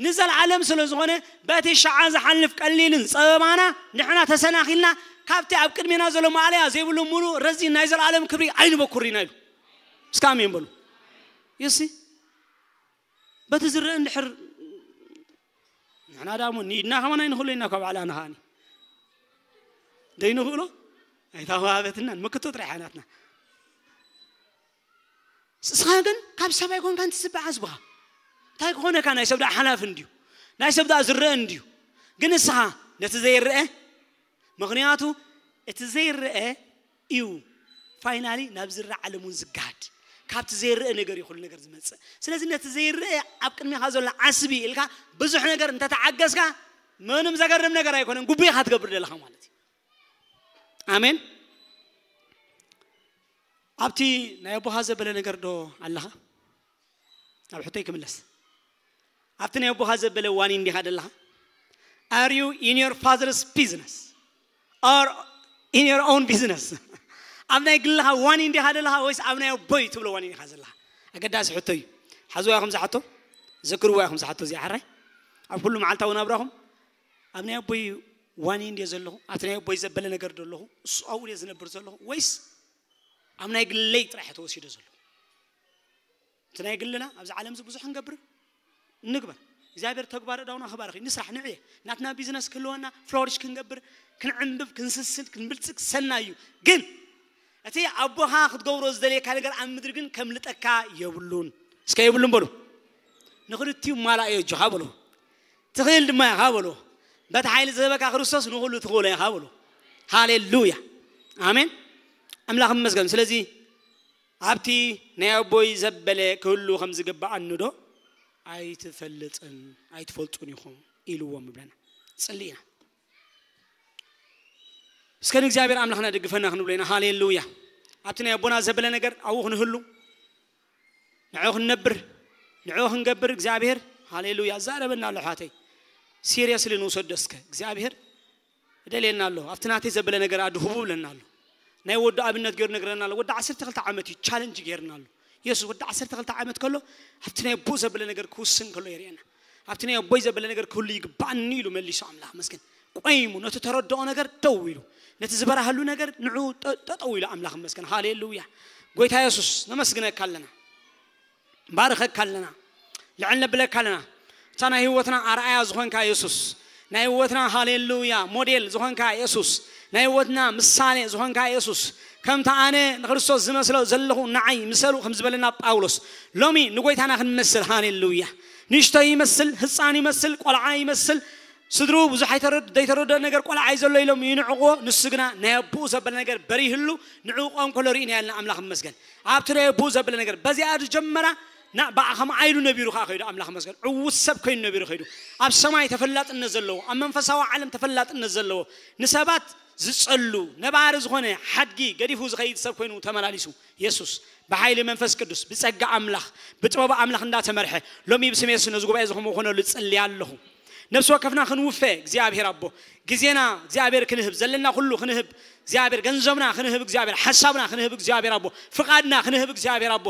ንዘለዓለም ስለ ዝኾነ በቲ ሸዓ ዝሓልፍ ቀሊልን ጸበባና ንሕና ተሰናኺልና ካብቲ ኣብ ቅድሜና ዘሎ ማእለያ ዘይብሉ ሙሉእ ረዚን ናይ ዘለዓለም ክብሪ ኣይንበኩር ኢና ኢሉ እስከ ኣሜን በሉ ይሲ በቲ ዝረአ እንድሕር ንሕና ዳሞ ንኢድና ከማን ኣይንኽእሎ ኢና ካብ ዕላና ከዓኒ ደይንኽእሎ ኣይታዋበትናን ምክቶ ጥራሕ ናትና እስኻ ግን ካብ ሰብ ኣይኮንካን ትስበ ዓዝብኻ እንታይ ክኾነካ ናይ ሰብ ደኣ ሓላፊ እንድዩ ናይ ሰብ ደኣ ዝረአ እንድዩ ግን እስኻ ነቲ ዘይረአ ምኽንያቱ እቲ ዘይረአ እዩ ፋይናሊ ናብ ዝረአ ዓለም እውን ዝጋሃድ ካብቲ ዘይረአ ነገር እዩ ኩሉ ነገር ዝመፅእ ስለዚ ነቲ ዘይረአ ኣብ ቅድሚኻ ዘሎ ዓስቢ ኢልካ ብዙሕ ነገር እንተተዓገዝካ ምንም ዘገርም ነገር ኣይኮነን ጉቡእኻ ትገብር ዘለኻ ማለት እዩ ኣሜን ኣብቲ ናይ ኣቦኻ ዘበለ ነገር ዶ ኣለኻ ኣብ ሕቶይ ክምለስ። ኣብቲ ናይ ኣቦኻ ዘበለ ዋኒ እንዲኻ ደለኻ? Are you in your father's business or in your own business? ኣብ ናይ ግልኻ ዋኒ እንዲኻ ደለኻ ወይስ ኣብ ናይ ኣቦይ ትብሎ ዋኒ እንዲኻ ዘለኻ? ኣገዳሲ ሕቶ እዩ። ሓዝዋ ኢኹም ዝሓቶ፣ ዘክርዋ ኢኹም ዝሓቶ እዚኣ ሕራይ። ኣብ ኩሉ መዓልታዊ ናብራኹም ኣብ ናይ ኣቦይ ዋኒ እንዲየ ዘለኹ፣ ኣብቲ ናይ ኣቦይ ዘበለ ነገር ዶ ኣለኹ፣ እሱ ኣብኡ ድየ ዝነብር ዘለኹ ወይስ ኣብ ናይ ግለይ ጥራሕ ተወሲደ ዘለኹ? እቲ ናይ ግልና ኣብዚ ዓለም እዚ ብዙሕ ክንገብር ንግበር። እግዚኣብሔር ተግባር እዳውና ክባርኽ እዩ። ንስራሕ ንዕየ ናትና ቢዝነስ ክህልወና ፍሎሪሽ ክንገብር ክንዕንብብ ክንስስን ክንብልፅግ ሰናይ እዩ። ግን እቲ ኣቦኻ ክትገብሮ ዝደልየካ ነገር ኣብ ምድሪ ግን ከምልጠካ የብሉን። እስከ የብሉን በሉ። ንኽልቲኡ ማላእ እዮ እጆኻ በሉ። ትኽእል ድማ ኢኻ በሉ። በቲ ሓይሊ ዝህበካ ክርስቶስ ንኹሉ ትኽእሎ ኢኻ በሉ። ሃሌሉያ ኣሜን። ኣምላኽ ይመስገን። ስለዚ ኣብቲ ናይ ኣቦይ ዘበለ ክህሉ ከም ዝግብኣኒ ዶ ኣይትፈልጥን ኣይትፈልጡን ኢኹም ኢልዎም ይብለና። ጽሊ ኢና እስከ ንእግዚኣብሔር ኣምላኽና ደግፈና ክንብሎ ኢና። ሃሌሉያ። ኣብቲ ናይ ኣቦና ዘበለ ነገር ኣብኡ ክንህሉ ንዕኡ ክንነብር ንዕኡ ክንገብር እግዚኣብሔር ሃሌሉያ ዛረበና ኣሎ። ሓተይ ሲሪየስሊ ንውሰዶ እስከ እግዚኣብሔር እደልየና ኣሎ። ኣብቲ ናተይ ዘበለ ነገር ኣድህቡ ብለና ኣሎ። ናይ ወዲ ኣብነት ገይሩ ነግረና ኣሎ። ወዲ ዓሰርተ ክልተ ዓመት እዩ ቻለንጅ ገይርና ኣሎ። የሱስ ወዲ ዓሰርተ ክልተ ዓመት ከሎ ኣብቲ ናይ ኣቦ ዘበለ ነገር ክውስን ከሎ የርእየና። ኣብቲ ናይ ኣቦይ ዘበለ ነገር ክህሉ ይግባኣኒ ኢሉ መሊሱ ኣምላኽ መስገን ቆይሙ ነቲ ተረድኦ ነገር ደው ኢሉ ነቲ ዝበራህሉ ነገር ንዑ ጠጠው ኢሉ ኣምላኽ መስገን። ሃሌሉያ ጎይታ የሱስ ነመስግነካ ኣለና። ባርኸካ ኣለና። ልዕል ነብለካ ኣለና። እታ ናይ ህይወትና ኣርኣያ ዝኾንካ የሱስ ናይ ህይወትና ሃሌሉያ ሞዴል ዝኾንካ የሱስ ናይ ህይወትና ምሳሌ ዝኾንካ የሱስ ከምቲ ኣነ ንክርስቶስ ዝመስሎ ዘለኹ ንዓይ ምሰሉ ከም ዝበለና ጳውሎስ ሎሚ ንጎይታና ክንመስል ሃሌሉያ ንሽቶ ይመስል ህፃን ይመስል ቆልዓ ይመስል ስድሩ ብዙሕ ዘይተረዶ ነገር ቆልዓ እዩ ዘሎ ኢሎም ይንዕቕዎ ንሱ ግና ናይ ኣቦኡ ዘበለ ነገር በሪህሉ ንዕኡ ቆም ከሎ ርኢና ያልና ኣምላኽ መስገን ኣብቲ ናይ ኣቦኡ ዘበለ ነገር በዚኣ ዝጀመራ ና ብኣ ከም ዓይሉ ነቢሩ ከዓ ከይዱ ኣምላኽ መስገን ዕዉት ሰብ ኮይኑ ነቢሩ ከይዱ ኣብ ሰማይ ተፈላጥነት ዘለዎ ኣብ መንፈሳዊ ዓለም ተፈላጥነት ዘለዎ ንሰባት ዝጸሉ ነባሪ ዝኾነ ሓድጊ ገዲፉ ዝኸይድ ሰብ ኮይኑ ተመላሊሱ የሱስ ብሓይሊ መንፈስ ቅዱስ ብጸጋ ኣምላኽ ብጥበብ ኣምላኽ እንዳተመርሐ ሎሚ ብስም የሱስ ነዚ ጉባኤ ዝኾነ ዝኾነሉ ጽልያ ኣለኹ ነፍሲ ወከፍና ክንውፈ እግዚኣብሔር ኣቦ ግዜና እግዚኣብሔር ክንህብ ዘለና ኩሉ ክንህብ እግዚኣብሔር ገንዘብና ክንህብ እግዚኣብሔር ሓሳብና ክንህብ እግዚኣብሔር ኣቦ ፍቓድና ክንህብ እግዚኣብሔር ኣቦ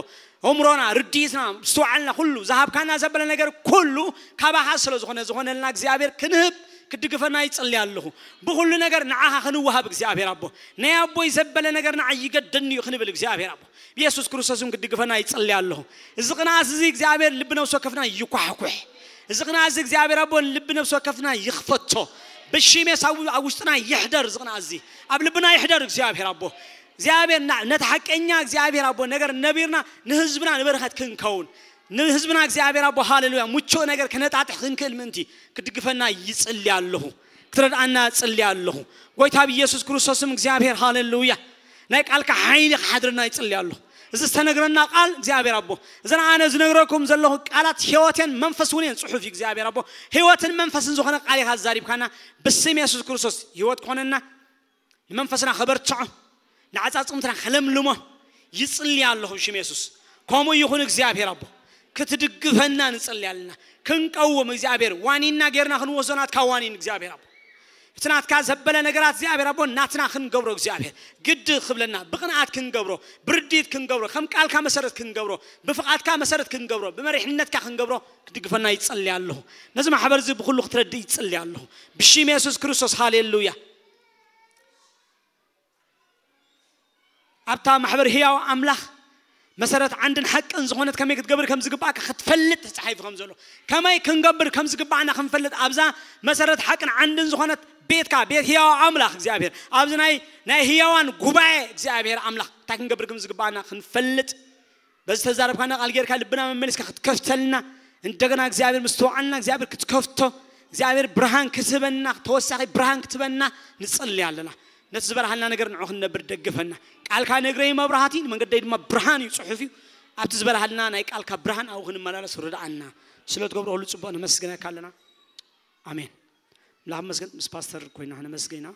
ኣእምሮና ርድኢትና ምስትውዓልና ኩሉ ዝሃብካና ዘበለ ነገር ኩሉ ካባኻ ስለ ዝኾነ ዝኾነልና እግዚኣብሔር ክንህብ ክድግፈና ይጽልያ ኣለኹ ብኩሉ ነገር ንዓኻ ክንወሃብ እግዚኣብሔር ኣቦ ናይ ኣቦይ ዘበለ ነገር ንዓ ይገደኒ እዩ ክንብል እግዚኣብሔር ኣቦ ብየሱስ ክርስቶስም ክድግፈና ይጽልያ ኣለኹ እዚ ቅንኣት እዚ እግዚኣብሔር ልቢ ነፍሲ ወከፍና ይኳሕኩሕ እዚ ቅንኣት እዚ እግዚኣብሔር ኣቦ ልቢ ነፍሲ ወከፍና ይኽፈቶ ብሽሜስ ኣብ ውሽጥና ይሕደር እዚ ቅንኣት እዚ ኣብ ልብና ይሕደር እግዚኣብሔር ኣቦ እግዚኣብሔር ነቲ ሓቀኛ እግዚኣብሔር ኣቦ ነገር ነቢርና ንህዝብና ንበረኸት ክንከውን ንህዝብና እግዚኣብሔር ኣቦ ሃሌሉያ ምቹእ ነገር ክነጣጥሕ ክንክእል ምእንቲ ክድግፈና ይጽልያ ኣለኹ ክትረድኣና ጽልያ ኣለኹ ጎይታ ብኢየሱስ ክርስቶስም እግዚኣብሔር ሃሌሉያ ናይ ቃልካ ሓይሊ ክሓድረና ይጽልያ ኣለኹ እዚ ዝተነግረና ቃል እግዚኣብሔር ኣቦ እዘን ኣነ ዝነግረኩም ዘለኹ ቃላት ህይወትን መንፈስ እውን እየን ፅሑፍ እዩ እግዚኣብሔር ኣቦ ህይወትን መንፈስን ዝኾነ ቃል ኢኻ ዛሪብካና ብስም የሱስ ክርስቶስ ህይወት ክኾነና ንመንፈስና ከበርትዖ ንዓፃፅምትና ከለምልሞ ይፅልያ ኣለኹ ሽም የሱስ ከምኡ ይኹን እግዚኣብሔር ኣቦ ክትድግፈና ንፅልያ ኣለና ክንቀውም እግዚኣብሔር ዋኒና ጌርና ክንወስዶ ናትካ ዋኒን እግዚኣብሔር ኣቦ እቲ ናትካ ዘበለ ነገራት እግዚኣብሔር ኣቦ ናትና ክንገብሮ እግዚኣብሔር ግዲ ክብለና ብቕንኣት ክንገብሮ ብርዲት ክንገብሮ ከም ቃልካ መሰረት ክንገብሮ ብፍቓድካ መሰረት ክንገብሮ ብመሪሕነትካ ክንገብሮ ክድግፈና ይጸልያ ኣለኹ ነዚ ማሕበር እዚ ብኩሉ ክትረድእ ይጸልያ ኣለኹ ብሽም የሱስ ክርስቶስ ሃሌሉያ ኣብታ ማሕበር ህያው ኣምላኽ መሰረት ዓንድን ሓቅን ዝኾነት ከመይ ክትገብር ከም ዝግባእካ ክትፈልጥ ተጻሒፉ ከም ዘሎ ከመይ ክንገብር ከም ዝግባእና ክንፈልጥ ኣብዛ መሰረት ሓቅን ዓንድን ዝኾነት ቤትካ ቤት ህያው ኣምላኽ እግዚኣብሔር ኣብዚ ናይ ናይ ህያዋን ጉባኤ እግዚኣብሔር ኣምላኽ እንታይ ክንገብር ከም ዝግባእና ክንፈልጥ በዚ ተዛረብካና ቃል ጌርካ ልብና መመሊስካ ክትከፍተልና እንደገና እግዚኣብሔር ምስተዋዓልና እግዚኣብሔር ክትከፍቶ እግዚኣብሔር ብርሃን ክትህበና ተወሳኺ ብርሃን ክትህበና ንጸልይ ኣለና ነቲ ዝበርሃልና ነገር ንዑ ክንነብር ደግፈና ቃልካ ነግረይ መብራህቲ ንመንገደይ ድማ ብርሃን እዩ ጽሑፍ እዩ ኣብቲ ዝበርሃልና ናይ ቃልካ ብርሃን ኣብኡ ክንመላለስ ርድኣና ስለ ትገብሮ ሁሉ ጽቡቕ ነመስግነካ ኣለና ኣሜን ምላኽ መስገን ምስ ፓስተር ኮይና ነመስገና